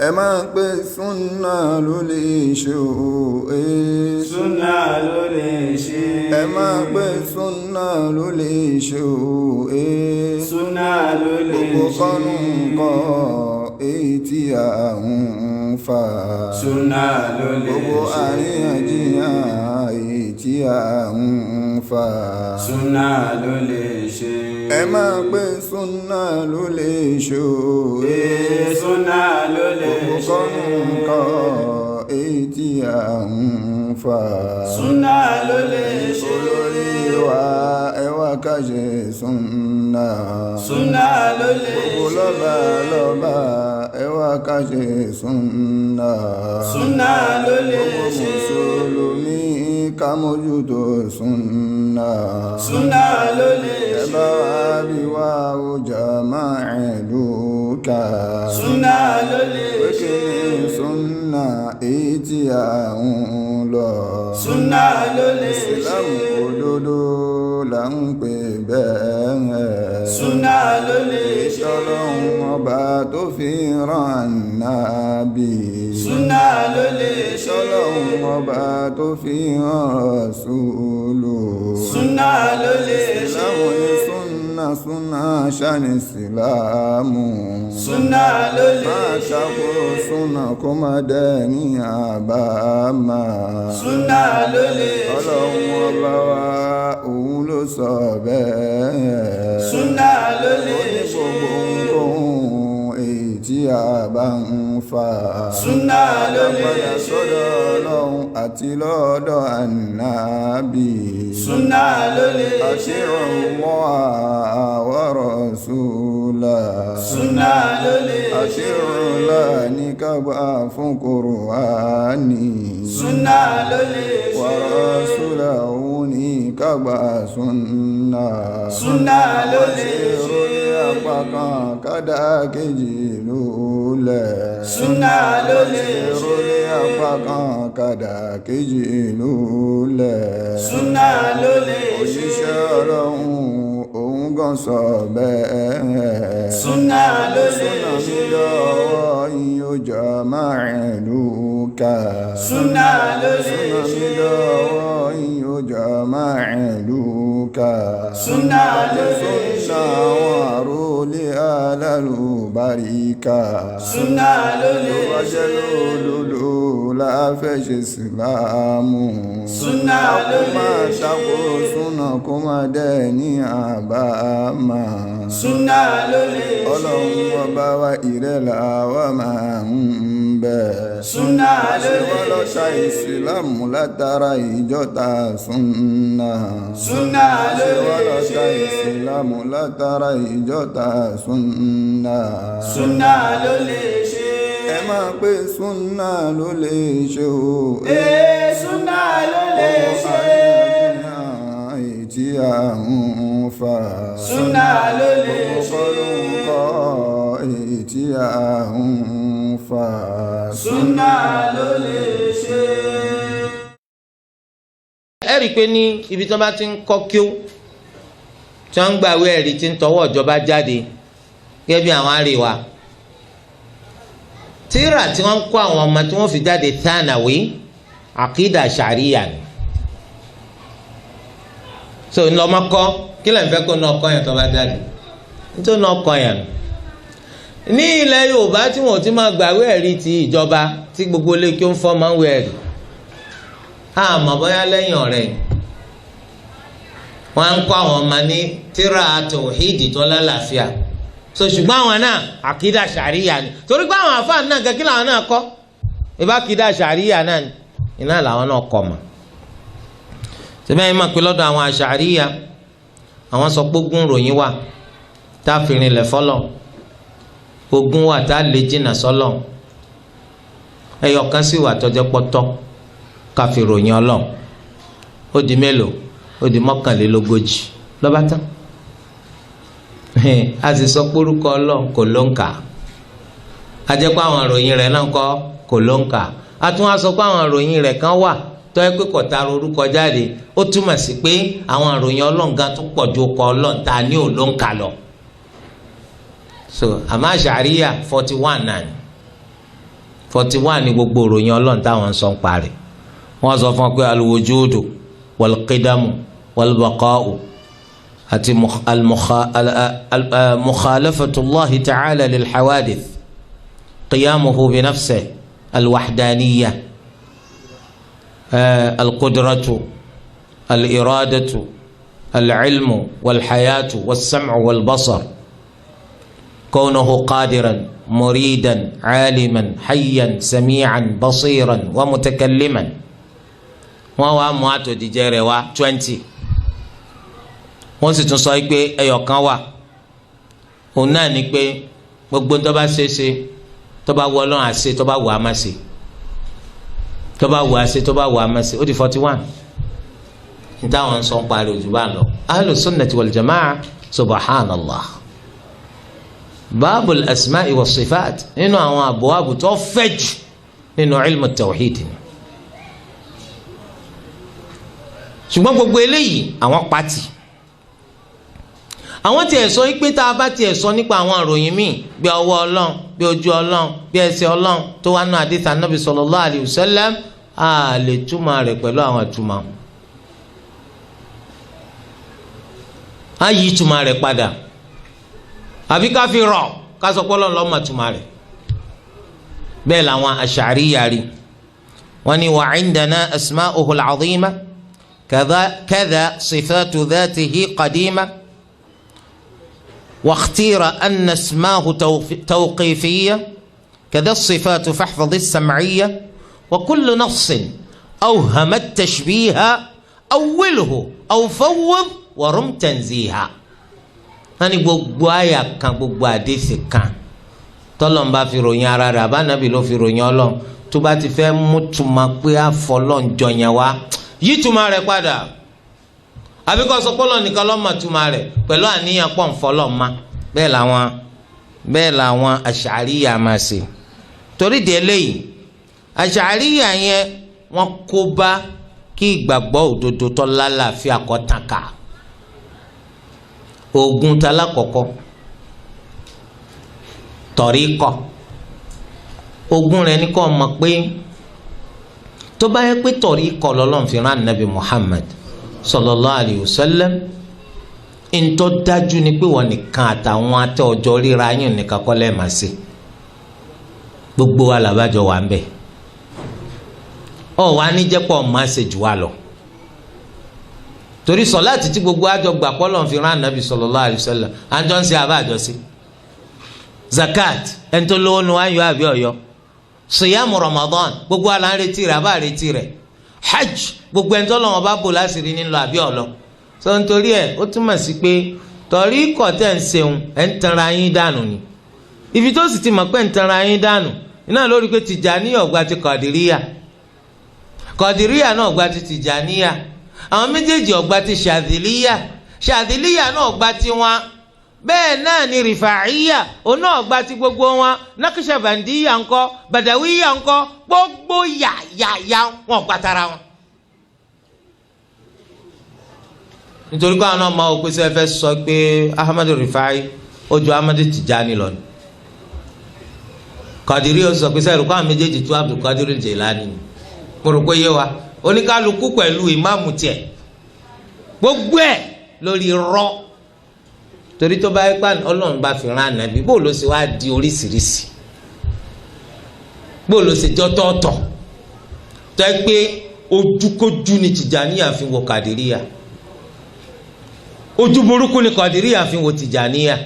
Ẹ máa pé súnà ló lè ṣe o. Ee. Súnà ló lè ṣe. Ẹ máa pé súnà ló lè ṣe o. Ee. Súnà ló lè Gbogbo ṣe. kọ́nù kọ́ èyí tí a ń fà. Súnà ló lè Gbogbo ṣe. àríyànjiyàn èyí tí a ń fà. Súnà ló lè ṣe. Ẹ máa pé súnà ló lè ṣe o. Ee, súnà ló lè Gbogbo ṣe. kọ́nù kọ́ èyí tí a ń fà. Súnà ló lè ṣe. Olórí wa, ẹ wá ká ṣe súnà. Súnà ló lè Gbogbo ṣe. lọ́ba lọ́ba, ẹ wá ká ṣe súnà. Súnà ló lè Gbogbo ṣe. mùsùlùmí, ká mójútó súnà. Súnà ló lè Ẹ ṣe. bá wa bí wá ó jàmá ìlú ká. Súnà ló lè Pé ṣe. kí ni súnà èyí tí à ń lọ? Súnà ló lè ṣe. Ìsìlámù òdodo là ń pè bẹ́ẹ̀. Súnà ló lè ṣe. Ìtọ́lọ́hun ọba tó fi rán Ànábì. Súnà ló lè ṣe. Ìtọ́lọ́hun ọba tó fi rán Rọ̀súlù. Súnà ló lè ṣe. Ìsìlámù ní súnà, súnà ṣáni ìsìlámù. Súnà ló lè Máa ṣe. ṣàkó súnà kó má dẹ́ ní àbámà. Súnà ló lè ṣe. Ọlọ́run ọba wa, òun ló sọ bẹ́ẹ̀. Súnà ló lè Ó ní ṣe. gbogbo ohunkóhun èyí tí a bá ń fà. Súnà ló lè Padà ṣe. sọ́dọ̀ Ọlọ́run àti lọ́dọ̀ Ànábì. Súnà ló lè ṣe. أطيعوا الله ورسوله. Súnà ló lè ṣe. أطيعوا الله ní ká gbà fún Kùránì. Súnà ló lè ṣe. ورسوله ní ká gbà súnà. Súnà ló lè ṣe. Ìròyìn apá kan kádà kejì lulẹ̀. Súnà ló lè ṣe. Ìròyìn apá kan kádà kejì lulẹ̀. Súnà ló lè ṣe. Òjíṣẹ́ Ọlọ́run, òun gan sọ bẹ́ẹ̀. Súnà ló lè Súnà mi ṣe. lọ́wọ́ yín ó jọ máa ìlú ká. Súnà ló lè Súnà mi ṣe. lọ́wọ́ yín ó jọ máa ìlú ká. Súnà ló lè Súnà ṣe. àwọn àrólé alálùbáríkà. Súnà ló Tó lè bá jẹ́ ṣe. lódodo la fẹ́ ṣe sílámù. Súnà ló Kó lè máa ṣe. tako súnà kó máa dẹ́ ní àbámà. Súnà ló lè ṣe. Ọlọ́run ọba wa, ìrẹ́là wa máa ń bẹ̀. Súnà ló Ṣé lè wọ́n lọ ṣa ṣe. ìsìlámù látara ìjọta súnà? Súnà ló Ṣé lè wọ́n lọ ṣa ṣe. ìsìlámù látara ìjọta súnà? Súnà ló lè ṣe. Ẹ máa pé súnà ló lè ṣe o. Ee, súnà ló lè ṣe. Àríyànjiyàn èyí tí a ń fà. Súnà ló lè Gbogbo ṣe. kọ́lóńkọ́ èyí tí a ń fà. Súnà ló lè ṣe. Ẹ rí i pé ní ibi tí wọ́n bá ti ń kọ́ kíó, tí wọ́n ń gbàwé ẹ̀rí tí ń tọwọ́ ìjọba jáde, gẹ́gẹ́ bí àwọn àríwá tíra tí wọ́n ń kọ́ àwọn ọmọ tí wọ́n fi jáde thanawi, àkídà sàríyà ni. So ńlọmọ kọ́ kí lẹ́yìn fẹ́ kó náà kọ́ yẹn tó bá jáde, nítorí náà kọ́ yẹn ní ilẹ̀ Yorùbá tí wọ́n ti máa gbàwé ẹ̀rí ti ìjọba, tí gbogbo ilé kí ó ń fọ́ máa ń wé ẹ̀rí, àmọ́ bóyá lẹ́yìn ọ̀rẹ́ wọ́n á ń kọ́ àwọn ọmọ ní tíra tòhídì tó lálàáfíà. So ṣùgbọ́n àwọn náà, àkídà sàríyà ni, torí pé àwọn àfáà náà kẹ́kí làwọn náà kọ́ ìbá àkídà sàríyà náà ni iná làwọn náà kọ́ mọ́. Sẹ́mi ẹ̀yin máa pe lọ́dọ̀ àwọn àṣàríyà, àwọn sọ pé ogún ròyìn wà tá a fi rinlẹ̀ fọlọ́, ogún wà tá a lè jìnnà sọ́lọ̀, ẹyọ kan sì wà tọ́jọ́ pọ́tọ́ ká fi ròyìn Ọlọ́run. Ó di mélòó? Ó di 41 lọ́ba tán. A sì sọ pé orúkọ Ọlọ́run kò ló ń kà á, jẹ́ pé àwọn ìròyìn rẹ̀ náà kọ́ kò ló ń kà á. Tún wá sọ pé àwọn ìròyìn rẹ̀ kan wà tó yẹ pé kò tara orúkọ jáde. Ó túmọ̀ sí pé àwọn ìròyìn Ọlọ́run gan tún pọ̀ ju ọkọ̀ Ọlọ́run ta ní ò ló ń kà lọ. So àmọ́ àṣàríyà 41 náà ni. 41 ní gbogbo ìròyìn Ọlọ́run táwọn ń sọ ń parí. Wọ́n sọ fún ọ pé alwujudu walqidamu walbaqa'u àti mukhalafatullahi ta'ala lilhawadith qiyamuhu binafsihi alwahdaniya alqudratu aliradatu alilmu walhayatu walsam'u walbasar kawnuhu qadiran muridan aliman hayyan sami'an basiran wa mutakalliman. Wọ́n wá mú àtòjíjẹ rẹ̀ wá 20. Wọ́n sì tún sọ pé ẹyọkan wà, òun náà ni pé gbogbo tó bá ṣe ṣe, tó bá wù Ọlọ́run àṣe, tó bá wù á má ṣe, tó bá wù á ṣe, tó bá wù á má ṣe. Ó di 41. Nítawọn sọ ń parí ojú bá ń lọ. Ahlu sunnati wal jamaa, subhanallah. Baabul asma'i wa sifat nínú àwọn àbúwábù tó fẹ̀ jù nínú ilmu tawhid ni. Ṣùgbọ́n gbogbo eléyìí àwọn pati, àwọn tiẹ̀ sọ pé tá a bá tiẹ̀ sọ nípa àwọn àròyìn míì bí ọwọ́ Ọlọ́run, bí ojú Ọlọ́run, bí ẹsẹ̀ Ọlọ́run tó wá nù àdìsá Nábì sallallahu alayhi wa sallam, a lè túmọ̀ rẹ̀ pẹ̀lú àwọn àtúmọ̀. A yí túmọ̀ rẹ̀ padà, àbí ká fi rọ̀ ká sọ pé Ọlọ́run ló mọ̀ túmọ̀ rẹ̀. Bẹ́ẹ̀ làwọn Ash'ariyya rí. Wọ́n ní wa 'indana asma'uhu al-'azima kadha sifatu dhatihi qadima. واختير أن اسماه توقيفية كذا الصفات فاحفظ السمعية وكل نص أوهم التشبيه أوله أو فوض ورم تنزيها. Hani gbogbo àyà kan, gbogbo àdéhìí kan tọ́lọ́n bá fi ròyìn ara rẹ̀, àbánabi ló fi ròyìn Ọlọ́run, tó bá ti fẹ́ mú tuma pé àfọlọ́njọ yẹn wá, yí tuma rẹ̀ padà, àbí kò sọ pọlọ nìkan ló mọ̀ túmọ̀ rẹ̀ pẹ̀lú àníyàn pọ̀ nfọlọ́ ma. Bẹ́ẹ̀ làwọn Ash'ariyya máa ṣe. Torí di eléyìí, Ash'ariyya yẹn wọ́n kó bá kí ìgbàgbọ́ òdodo tó lálàáfíà kó tàn ká. Ogun tala kọ̀kọ́ tọ̀ríkọ̀, ogun rẹ̀ ní kò mọ̀ pé tó bá yẹ pé tọ̀ríkọ̀ lọ́lọ́run fi rán Nabi Muhammad sallallahu alayhi wa sallam, ntọ́ dájú ni pé wọ́n nìkan àtàwọn atẹ ọjọ́ ríra yín nìkan kọ́ lẹ́ẹ̀ máa ṣe, gbogbo wa làbájọ wà ń bẹ̀. Ọ wà ní jẹ́pọ̀ máa ṣe jù wá lọ, torí sọláàtì tí gbogbo àjọ gbà pọ́lọ̀ ń fi rán Ànábì sallallahu alayhi wa sallam, àjọ ń ṣe àbá àjọ ṣe. Zakat, ẹni tó lówó nu ayọ̀ àbí ọ̀yọ́. Siyamu Ramadan, gbogbo wa là ń retí rẹ̀ àbá retí rẹ̀. Hajj, gbogbo ẹni tó lọ́wọ́ bá bò láṣìírí nílò àbí ọ̀lọ́. Sọ nítorí ẹ̀ ó túmọ̀ sí pé torí kọ̀ tẹ̀ ń ṣeun ẹ̀ ń tanra yín dànù ni. Ibi tó sì ti mọ̀ pé ń tanra yín dànù iná lórí pé Tìjàníyà ọ̀gbà ti Kọ̀dìríyà, Kọ̀dìríyà náà ọ̀gbà ti Tìjàníyà, àwọn méjèèjì ọ̀gbà ti Ṣàdìlíyà, Ṣàdìlíyà náà ọ̀gbà ti wọn, bẹ́ẹ̀ náà ni Rìfàíyà òun náà ọ̀gbà ti gbogbo wọn, Nàkṣàbàndíyà ńkọ́, Bàdàwíyà ńkọ́, gbogbo yàyàyà wọn ọ̀gbà tara wọn. Nítorí pé àwọn ọmọ òpin sẹ fẹ́ sọ pé Ahmadu Rifai ó ju Ahmadu Tijani lọ ni. Kọdiri ó sọ pé sẹ́yìn rúkọ́ àwọn méjèèjì tó Abdul Qadir Jilani ni. Mo rò pé yé wa, oníkálukú pẹ̀lú ìmáàmù tiẹ̀, gbogbo ẹ̀ lórí rọ́. Torí tó bá yẹ pé Ọlọ́run bá fi rán Ànábì, bó ló ṣe wá di oríṣiríṣi, bó ló ṣe jọ́ tọ̀ọ̀tọ̀ tó yẹ pé ojúkójú ni Tìjàníyà fi wọ Kàdíríyà, ojú burúkú ni Kọ̀dìríyà fi wo Tìjàníyà.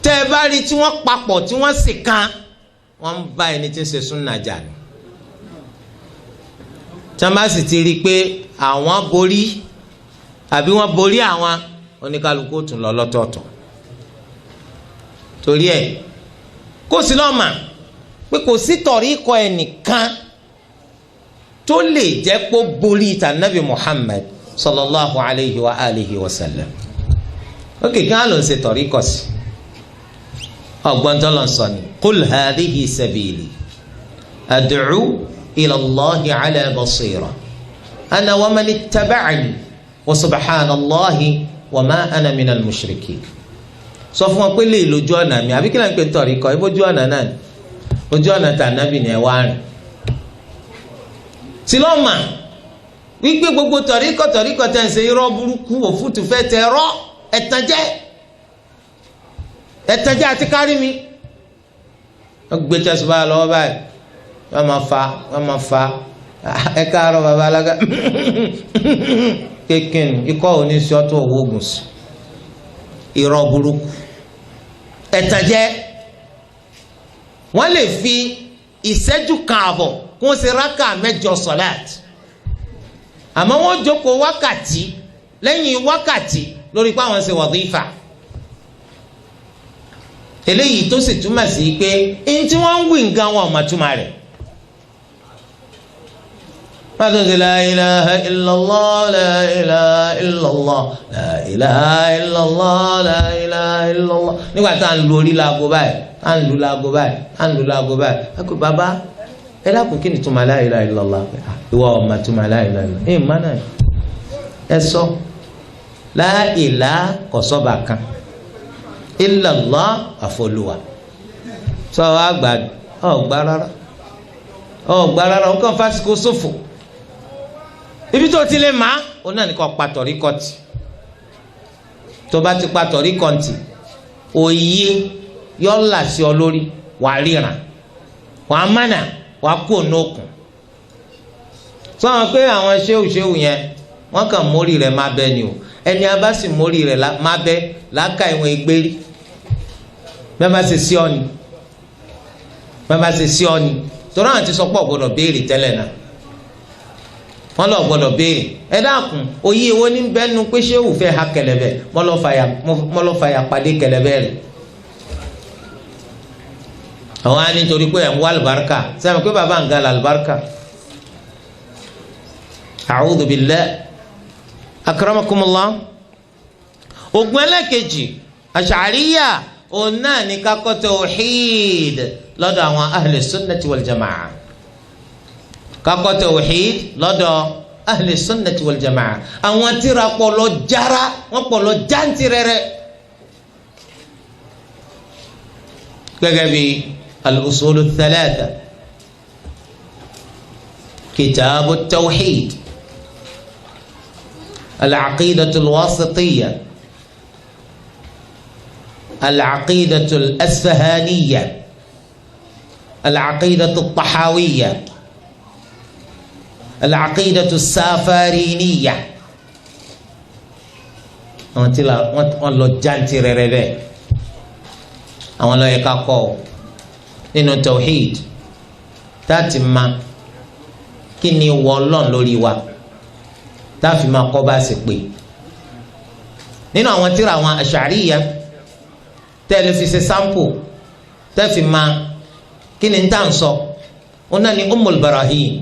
Tẹ́ ẹ bá rí tí wọ́n papọ̀ tí wọ́n sì kan, wọ́n ń bá ẹni tí ń ṣe súnà jà ní. Tí wọ́n bá sì ti rí i pé àwọn borí àbí wọ́n borí àwọn, oníkálukú tún lọ lọ́tọ̀ọ̀tọ̀. Torí ẹ̀ kó sí lọ́mà pé kò sí tọ̀ríkọ ẹnìkan tó lè jẹ́ kó borí tànàbí Muhammad sallallahu alayhi wa alihi wa sallam. Ok, kí wọn lọ ṣe tọ̀ríkọ̀ sí ọgbọ́n tó lọ sọ ni qul hadhihi sabili ad'u ila Allahi ala basira ana wa man ittaba'ani wa subhanallahi wa ma ana minal mushrikin. Sọ fún wọn pé lè lójú ọ̀nà mi, àbí kí lóun pè tọ̀ríkọ̀, ibójú ọ̀nà náà ni. Ojú ọ̀nà tànàbì ni ẹ wá rìn. Sílọ́mà wípé gbogbo tọ̀ríkọ̀ tọ̀ríkọ̀ tẹ̀ ń ṣe irọ́ burúkú òfútu fẹ́ tẹ rọ́ ẹ̀tànjẹ́ ẹ̀tànjẹ́ àti kárí mi. Wọ́n gbé tẹ̀síwá lọ́wọ́ báyìí, wọ́n máa fa, wọ́n máa fa. Ẹ káàárọ̀ bàbá alága kékin ikọ́ òní sí ọtún owó oògùn sí irọ́ burúkú ẹ̀tànjẹ́. Wọ́n lè fi ìṣẹ́jú kan àbọ̀ kó o ṣe rákà mẹ́jọ sọ̀láàt, àmọ́ wọ́n jókòó wákàtí lẹ́yìn wákàtí lórí pé àwọn ṣe wàdífà. Eléyìí tó sì túmọ̀ sí pé ẹni tí wọ́n ń wí nǹkan wọn ò mà túmọ̀ rẹ̀. Pàtó sí la ilaha illallah, la ilaha illallah, la ilaha illallah, la ilaha illallah. Nígbà tá à ń lu orí laago báyìí, à ń lu laago báyìí, à ń lu laago báyìí. A kò bàbá ẹ dákun, kí ni túmọ̀ la ilaha illallah? Ìwọ ọ̀ma túmọ̀ la ilaha illallah. Ẹ má náà ẹ sọ la ilaha kọ̀sọ́ba kan, illallah àfọlùwà. Sọ wá gbà ọ̀ gbà rárá, ọ̀ gbà rárá, ó kàn fásikò sófò. Ibi tó ti lè má o náà ní kó pa tọ̀ríkọ̀tì. Tó bá ti pa tọ̀ríkọ̀tì, òye yọ là sí ọ lórí, wà á ríran, wà á mánà, wà á kú ònókun. Sọ wọn pé àwọn ṣéwù ṣéwù yẹn wọn kàn mórí rẹ̀ má bẹ́ ni o. Ẹni a bá sì mórí rẹ̀ má bẹ́ làákà ìwọ̀n ìgbérí. Bẹ́ẹ̀ bá ṣe sí ọ ni, bẹ́ẹ̀ bá ṣe sí ọ ni, torí àwọn ti sọ pọ̀ gbọ́dọ̀ béèrè tẹ́lẹ̀ náà, wọn lọ gbọ́dọ̀ béèrè. Ẹ dákun, oyè wo ní bẹnu pé ṣéwù fẹ́ ha kẹ̀lẹ̀bẹ̀ mọlọfàyà pàdé kẹ̀lẹ̀bẹ̀ rẹ̀? Àwọn á nítorí pé ẹ̀ ń wá àlùbáríkà. Sẹ́mi pé bàbá ń ga àlùbáríkà. A'udhu billah. Akramakumullah. Ògùn ẹlẹ́kejì àṣàríyà òun náà ní kakọ́ tawhid lọ́dọ̀ àwọn ahli sunnati wal jamaa. Kakọ́ tawhid lọ́dọ̀ ahli sunnati wal jamaa. Àwọn tíra pọ̀lọ́ jára, wọ́n pọ̀lọ́ jáǹtì rẹ̀rẹ̀. Gẹ́gẹ́ bí al-usulu thalatha, kitabu tawhid, al-aqidatu al-wasitiyya, al-aqidatu al-asfahaniyya, al-aqidatu al-tahawiyya, al-aqidatu as-safariniyya. Àwọn tí wọ́n lọ jáǹtì rẹ̀rẹ̀ bẹ́ẹ̀, àwọn ló yẹ ká kọ́ ọ nínú tawhid, táàtì ma kí ni wọ Ọlọ́run lórí wa, táàfì máa kọ́ bá a sì pè nínú àwọn tíra àwọn àṣàríyà tẹ́lẹ̀ fi ṣe sampo tẹ́fì ma kí ni tá à ń sọ. Wọn náà ní Ummul Barahin.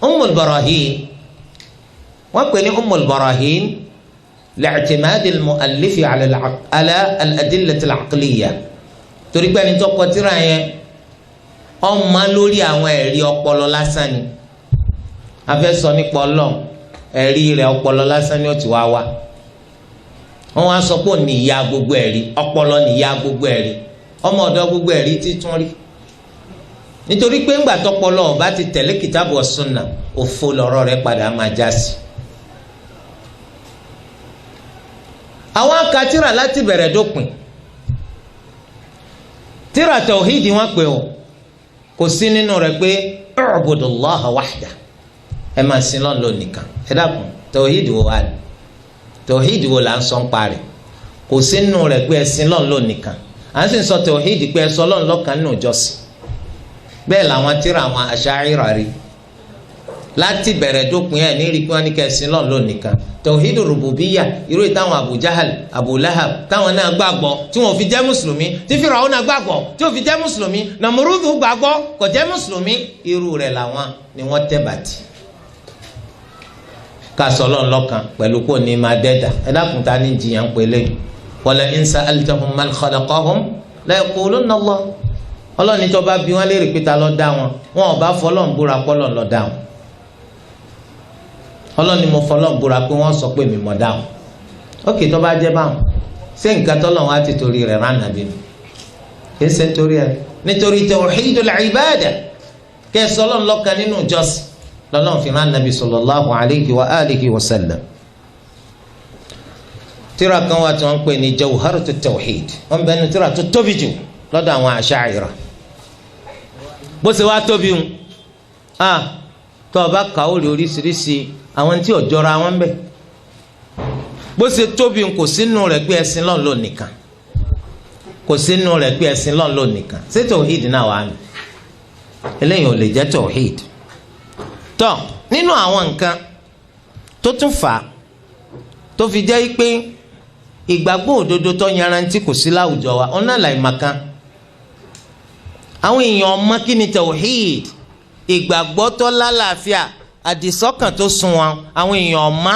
Ummul Barahin, wọ́n pè ní Ummul Barahin li'timadi al-mu'allifi ala al-adillati al-aqliyya, torí pé ẹni tó kọ tírà yẹn ọmọ lórí àwọn ẹ̀rí ọpọlọ lásán ni. A fẹ́ sọ nípa Ọlọ́run, ẹ̀rí rẹ̀ ọpọlọ lásán ni ó ti wá wá. Wọ́n wá sọ pé òun ní ìyá gbogbo ẹ̀rí, ọpọlọ ní ìyá gbogbo ẹ̀rí, ọmọ ọ̀dọ̀ gbogbo ẹ̀rí títún rí. Nítorí pé ńgbà tọpọlọ ọba ti tẹ̀lé kìtàbù ọ̀sùnà, òfo lọ̀rọ̀ rẹ̀ padà máa já sí. Àwọn aka tírà láti bẹ̀rẹ̀ dópin. Tírà tawhidi wọn pè ó, kò sí nínú rẹ̀ pé u'budullaha wahda, ẹ máa sin lọ́n lọ nìkan. Ẹ dákun, tawhidi wo wà ní? Tawhidi wo là ń sọ ń parẹ́? Kò sí nínú rẹ̀ pé ẹ sin lọ́n lọ nìkan. À ń sì sọ tawhidi pé ẹ sọ lọ́n lọ́kàn nínú ìjọsìn. Bẹ́ẹ̀ làwọn tírà àwọn Asha'ira rí láti bẹ̀rẹ̀ dópin. Ẹ̀ ní rí pé wọ́n ní kẹ́ ẹ sin lọ́n lọ nìkan. Tawhidu rububiyya, irú ìtàwọn Abu Jahal, Abu Lahab táwọn náà gbàgbọ́ tí wọ́n fi jẹ́ mùsùlùmí, tí Fíráúnà náà gbàgbọ́ tí wọ́n fi jẹ́ mùsùlùmí, Nàmúrúdù gbàgbọ́ kò jẹ́ mùsùlùmí, irú rẹ̀ làwọn ni wọ́n tẹ̀ bàtì. Ká sọ lọ́n lọ́kan pẹ̀lú kó ní máa dẹ́dà. Ẹ dákun, ta ní jiyàn pélé? Wala in sa'altahum man khalaqahum la yaqulunna Allah. Ọlọ́ni tó bá bi wọ́n léèrè pé ta ló dá wọn, wọn ò bá fọlọ́n búra pọ́lọ́n ló dá wọn. Ọlọ́ni mo fọlọ́n búra pé wọ́n sọ pé mi mọ̀ dá wọn. Ókè, tó bá jẹ́ báwọn, ṣé nǹkan tọ́lọ́run á ti torí rẹ̀ rán nàbí mi? Kì í ṣe nítorí ẹ̀. Nítorí tawhidul ibada, kẹsàn Ọlọ́run lọ́kan nínú ìjọsìn lọ́lọ́run fi rán Nabi sallallahu alayhi wa alihi wa sallam. Tírà kan wà tí wọ́n ń pè ní Jawharatu Tawhid, wọ́n bẹ nu tírà tó tóbi jù lọ́dọ̀ àwọn Asha'ira. Bó ṣe wá tóbi ń tó o bá kà ó rí oríṣiríṣi àwọn tí ò jọra wọn bẹ. Bó ṣe tóbi ń kò sínú rẹ̀ pé ẹ̀sìn lọ́n lò nìkan, kò sínú rẹ̀ pé ẹ̀sìn lọ́n lò nìkan. Ṣé tawhid náà wà ní? Eléyìí ò lè jẹ́ tawhid. Tọ́ nínú àwọn nǹkan tó tún fà á tó fi jẹ́ pé ìgbàgbọ́ òdodo tó yanrantí kò sí láwùjọ wa, ọ̀nà làìmọ̀kan. Àwọn èèyàn ọmọ kí ni tawhid, ìgbàgbọ́ tó lálàáfíà, àdìsọ́kàn tó sunwọ̀n, àwọn èèyàn ọmọ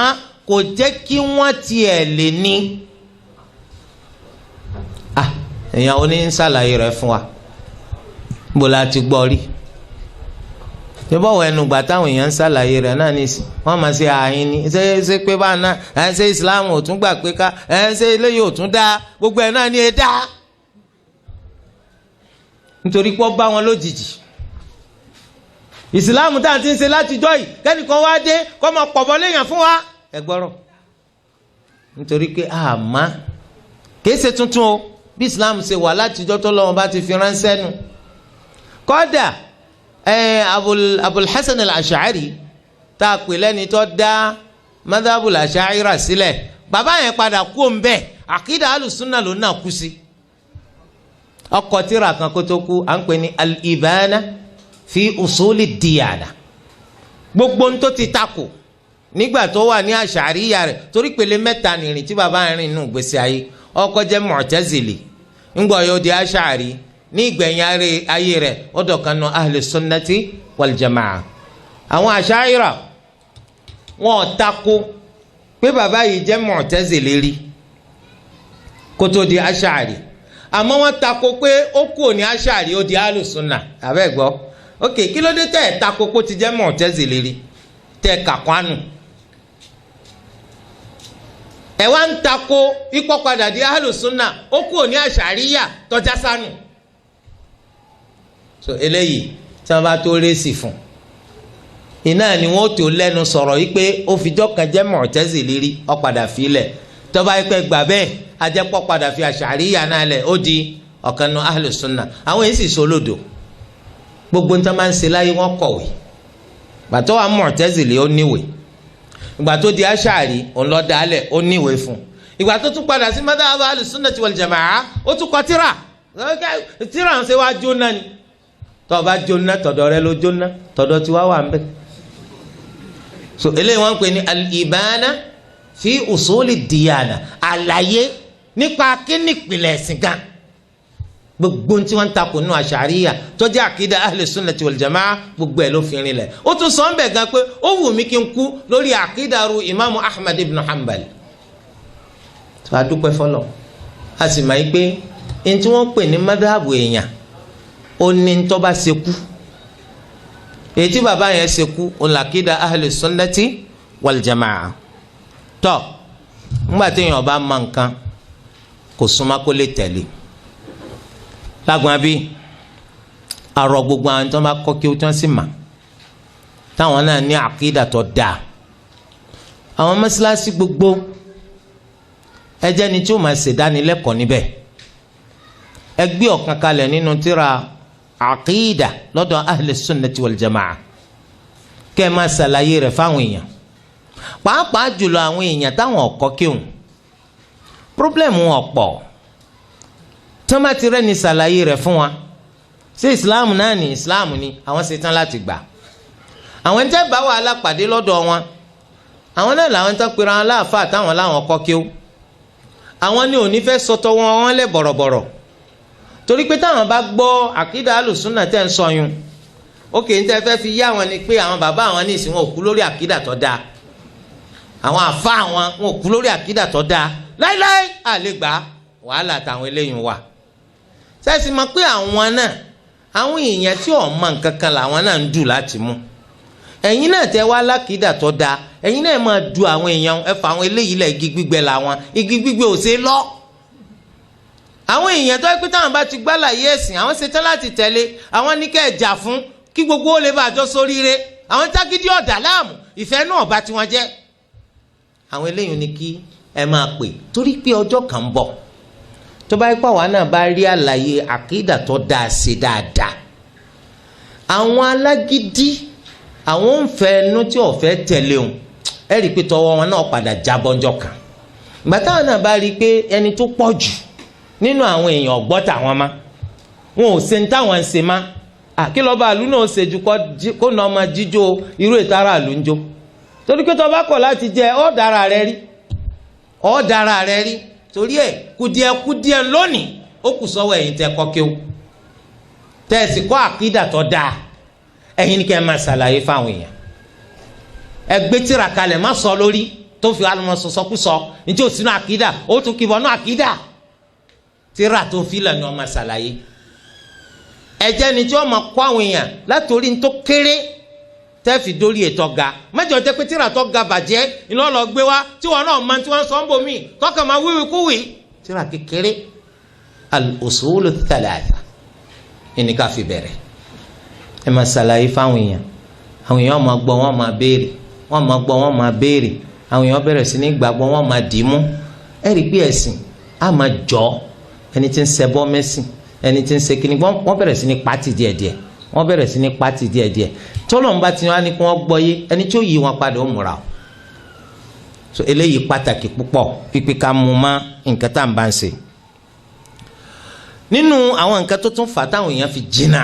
kò jẹ́ kí wọ́n tiẹ̀ lè ní. Èèyàn oní ń ṣàlàyé rẹ̀ fún wa, níbo la ti gbọ́ rí? Bọ́wọ̀ ẹnu gbà táwọn èèyàn ń ṣàlàyé rẹ̀ náà nísì, wọ́n máa ṣe àyín ni ṣé pé bá náà ẹ̀ ṣe Islam ò tún gbà pé ká ẹ̀ ṣe eléyìí ò tún dá, gbogbo ẹ̀ náà ní ẹ dá. Nítorí pé ó bá wọn lójijì. Ìsìláàmù tá à ń ti ń ṣe látijọ́ yìí, kẹ́nìkan wá dé kọ́ máa pọ̀bọ léèyàn fún wa. Ẹ gbọ́rọ̀, nítorí pé àmọ́ kìí ṣe tuntun o, bí Islam ṣe wà látijọ́ tó lọ́wọ́ bá ti fi ránṣẹ́ nu. Kọ́dà Abul Hasan al-Ash'ari tá a pè lẹ́ni tó dá madhabul Ash'ari sílẹ̀, bàbá yẹn padà kú òun bẹ́ẹ̀, àkídà alùsùnà ló náà kú sí. Ọkọ̀ tíra kan kó tó kú, à ń pè ní al-Ibana fi usuli diyana. Gbogbo ń tó ti takò nígbà tó wà ní àṣàríyà rẹ̀, torí pèlè mẹ́ta nìrìn tí bàbá rìn nù gbèsè ayé. Ọkọ jẹ́ Mu'tazili, ńgbọ́ yóò di Ash'ari, ní ìgbẹ̀yìn ayé rẹ̀ ó dọ̀kan nù ahli sunnati wal jamaa. Àwọn Ash'ari wọn ò takò pé bàbá yìí jẹ́ Mu'tazili rí kó tó di Ash'ari, àmọ́ wọ́n takò pé ó kú ní Ash'ari ó di ahli sunna. Àbẹ́ gbọ́, ok, kí ló dé tẹ́ ẹ̀ takò pé ó ti jẹ́ Mu'tazili rí tẹ́ ẹ̀ kàkwánu? Ẹ wá ń takò ipò padà di ahli sunna, ó kú ní Ash'ariyya tọ́já sánù. So eléyìí tí wọ́n bá tó rẹ́sì fún iná ni wọ́n tó lẹ́nu sọ̀rọ̀ yìí pé ó fijọ́ kan jẹ́ Mu'tazili rí, ó padà filẹ̀. Tọ́ba yìí pé gbà bẹ́ẹ̀, ajẹ́pọ̀ padà fi Ash'ariyya náà lẹ̀, ó di ọ̀kan nu ahlu sunna. Àwọn yìí sì sọlódò, gbogbo níta máa ń ṣe láyé wọ́n kọ̀wé. Gbàtọ́ wa Mu'tazili ó níwèé, ìgbà tó di Ash'ari òun lọ dálẹ̀ ó níwèé fún, ìgbà tó tún padà sí madhhab ahlu sunnati wal jamaa ó tún kọ tíra. Tíra ń ṣe wá jóná ni, tọ́ bá jóná tọ̀dọ̀ rẹ ló jóná, tọ̀dọ̀ tiwa wà ń bẹ̀. So eléyìí wọ́n ń pè ní al-ibana fi usuli diyana, àlàyé nípa kíni ìpìlẹ̀ ẹ̀sìn gan. Gbogbo tí wọ́n ń takò nínú Ash'ariyya tó jẹ́ àkídà ahli sunnati wal jamaa, gbogbo ẹ̀ ló fi rinlẹ̀. Ó tún sọ ń bẹ̀ gan pé ó wù mí kí n kú lórí àkídà ru imaamu Ahmad ibn Hanbal. Tó a dúpẹ́ fọlọ́, a sì máa ń pé ní tí wọ́n pè ní madhabu èèyàn ó ní ń tọ́ bá ṣe kú. Èyí tí bàbá yẹn ṣe kú òun làkídà ahli sunnati wal jamaa. Tọ́ ńgbà téèyàn bá mọ nǹkan kò súnmọ́ kó lè tẹ̀lé. Lágbọn abí arọ gbogbo àwọn tó bá kọ́ kí ó tán sì mà táwọn náà ní àkídà tó dáa. Àwọn mọ́sálásí gbogbo ẹ jẹ́ ni tí ó máa ṣèdánilẹ́kọ̀ọ́ níbẹ̀. Ẹ gbé ọ̀kan kalẹ̀ nínú tíra àkídà lọ́dọ̀ ahli sunnati wal jamaa, kẹ́ ẹ máa ṣàlàyé rẹ̀ fáwọn èèyàn, pàápàá jùlọ àwọn èèyàn táwọn ọ̀kọ́ kéwòn. Pírọ́blẹ̀mù ọ̀pọ̀ tí wọ́n bá ti rẹ́ni ṣàlàyé rẹ̀ fún wa, ṣé ìsìláàmù náà ní ìsìláàmù ni àwọn ṣe tán láti gbà. Àwọn ẹni tẹ́ bá wàhálà pàdé lọ́dọ̀ wọn, àwọn náà làwọn tán pera wọn láàfáà táwọn láwọn kọ́ kéwò. Àwọn ní òní fẹ́ sọtọ wọn wọn lẹ̀ bọ̀rọ̀bọ̀rọ̀, torí pé táwọn bá gbọ́ àkídà alùsùnà tẹ́ ń sọyún, ókè ní tẹ́ fẹ́ fi yá wọn ni pé àwọn bàbá àwọn ní ìsìn wọn ò kú lórí àkídà tó dáa, àwọn àfa àwọn wọn ò kú lórí àkídà tó dáa láíláí, àlè gbà wàhálà táwọn eléyìí wà. Sẹ́sì mọ̀ pé àwọn náà àwọn èèyàn tí ò mọ nǹkan kan làwọn náà ń dù láti mú. Ẹ̀yin náà tẹ́ wá lákìdà tó dáa, ẹ̀yin náà máa du àwọn èèyàn, ẹ fà àwọn eléyìí lẹ̀, igi gbígbẹ làwọn, igi gbígbẹ ò ṣe lọ. Àwọn èèyàn tó yẹ pé táwọn bá ti gbálàyé ẹ̀sìn àwọn ṣetán láti tẹ̀lé, àwọn ní kẹ́ ẹ̀ jà fún kí gbogbo ó lè bá àjọ sóríire. Àwọn tágídí ọ̀dà láàmú ìfẹ́ náà bá tiwọn jẹ́. Àwọn eléyìí ni kí ẹ máa pè, torí pé ọjọ́ kan ń bọ̀ tó bá yẹ pé àwa náà bá rí àlàyé àkídà tó dáa ṣe dáadáa, àwọn alágídí àwọn ń fẹ́ ẹnu tí ò fẹ́ tẹ̀lé òun, ẹ rí i pé tọwọ́ wọn náà padà jábọ́ ńjọ́ kan. Ìgbà táwọn náà bá rí i pé ẹni tó pọ̀ jù nínú àwọn èèyàn ọ̀gbọ́ tàwọn má, wọn ò ṣe ní táwọn ń ṣe má, kí lọ́ba àlú náà ṣe ju kó nà ọmọ jíjó irú ìtara àlú ń jó. Torí pé tó bá kọ̀ láti jẹ ọ́ dára rẹ rí, ọ́ dára rẹ rí. Torí ẹ̀ kùdìẹ̀kùdìẹ̀ lónìí ó kù sọ́wọ́ ẹ̀yin tẹ́ kọ́ kéwú, tẹ́ ẹ sì kọ́ àkídà tó dáa, ẹ̀yin ni kẹ́ ẹ máa ṣàlàyé fáwọn èèyàn. Ẹ gbé tírà kalẹ̀, má sọ lórí tó fi alùmọ̀ sọ̀sọ́kúsọ ní tí ò sínú àkídà, ó tún kìbọ̀ nú àkídà. Tírà tó fi lẹ̀ ni wọ́n máa ṣàlàyé. Ẹ̀jẹ̀ ni tí wọ́n máa kọ́ àwọn èèyàn látòrí ní tó kéré tẹ́ fi dórí ètò ga. Mẹ́jọ jẹ́ pé tírà tó ga bàjẹ́ iná lọ gbé wá tí wọn náà máa tí wọ́n sọ ń bomi tọ́kàn máa wíwí kúwì. Tírà kékeré al-usulu thalatha ìní ká fi bẹ̀rẹ̀. Ẹ máa ṣàlàyé fáwọn èèyàn, àwọn èèyàn máa gbọ́, wọ́n máa béèrè, wọ́n máa gbọ́, wọ́n máa béèrè, àwọn èèyàn bẹ̀rẹ̀ sí ní gbàgbọ́, wọ́n máa dì í mú. Ẹ rí i pé ẹ̀sìn á máa jọ ẹni tí ń ṣẹbọ mẹ́sìn, ẹni tí ń ṣe kíni, wọ́n bẹ̀rẹ̀ sí ní pátì díẹ̀díẹ̀, wọ́n bẹ̀rẹ̀ sí ní pátì díẹ̀díẹ̀. Tọ́lọ́run ti wá ní kí wọ́n gbọ́ yé, ẹni tí ó yí wọn padà ó múra o. So eléyìí pàtàkì púpọ̀ pípé ká mú má nǹkan tá à ń bá ń ṣe. Nínú àwọn nǹkan tó tún fà táwọn èèyàn fi jìnnà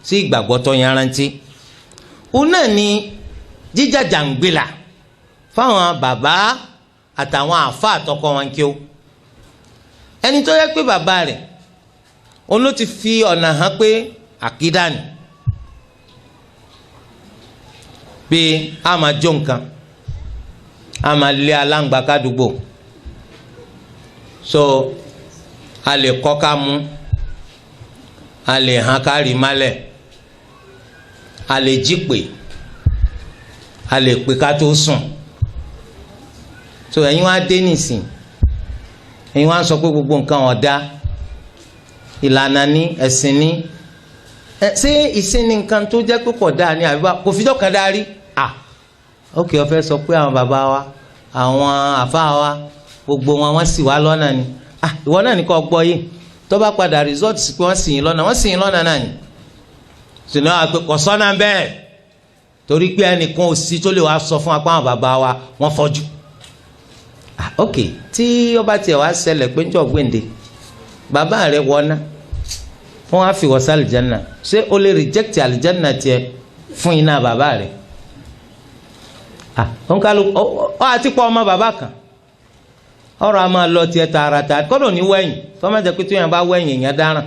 sí ìgbàgbọ́ tó yanrantí, òun náà ni jíjàjàngbìlà fáwọn bàbá àtàwọn àfa àtọkọ wọn kí ó. Ẹni tó yẹ pé bàbá rẹ̀ òun ló ti fi ọ̀nà hàn pé àkídà ni, pé a máa jó nǹkan, a máa lé aláǹgbá kádùúgbò, so a lè kọ́ ká mú, a lè hàn ká rí málẹ̀, a lè jí pè, a lè pè ká tó sùn. So ẹ̀yin wá dé nìsín, ẹ̀yin wá sọ pé gbogbo nǹkan ọ̀dá, ìlànà ní ẹ̀sìn ní. Ṣé ìsìn ní nǹkan tó jẹ́ pé kò dáa ní àbí kò fijọ́ kan dáa rí? Ah, ok, ó fẹ́ sọ pé àwọn bàbá wa, àwọn àfa wa, gbogbo wọn wọ́n sì wá lọ́nà ni. Ah, ìwọ náà ní kò gbọ́ yìí, tó bá padà result sí pé wọ́n sì yín lọ́nà, wọ́n sì yín lọ́nà náà ni. Sìnà àpè kò sọ́nà bẹ́ẹ̀, torí pé ẹnìkan ò sí tó lè wá sọ fún wa pé àwọn bàbá wa wọ́n fọ́jú. Ah, ok, tí ó bá tiẹ̀ wá ṣẹlẹ̀ pé ń jọ gbèǹde bàbá rẹ̀ wọná, wọ́n á fi wọ́ sí àlìjáná, ṣé o lè reject àlìjáná tiẹ̀ fún iná bàbá rẹ̀? Ah, ònkàlù ọ àti pọ̀ ọmọ bàbá kan ọ̀rọ̀ a máa lọ tiẹ̀ tààràtà, kọ́dọ̀ ní wẹ̀yìn, tọ́mọ̀jẹ̀ pé tóyàn bá wẹ̀yìn èèyàn dáràn.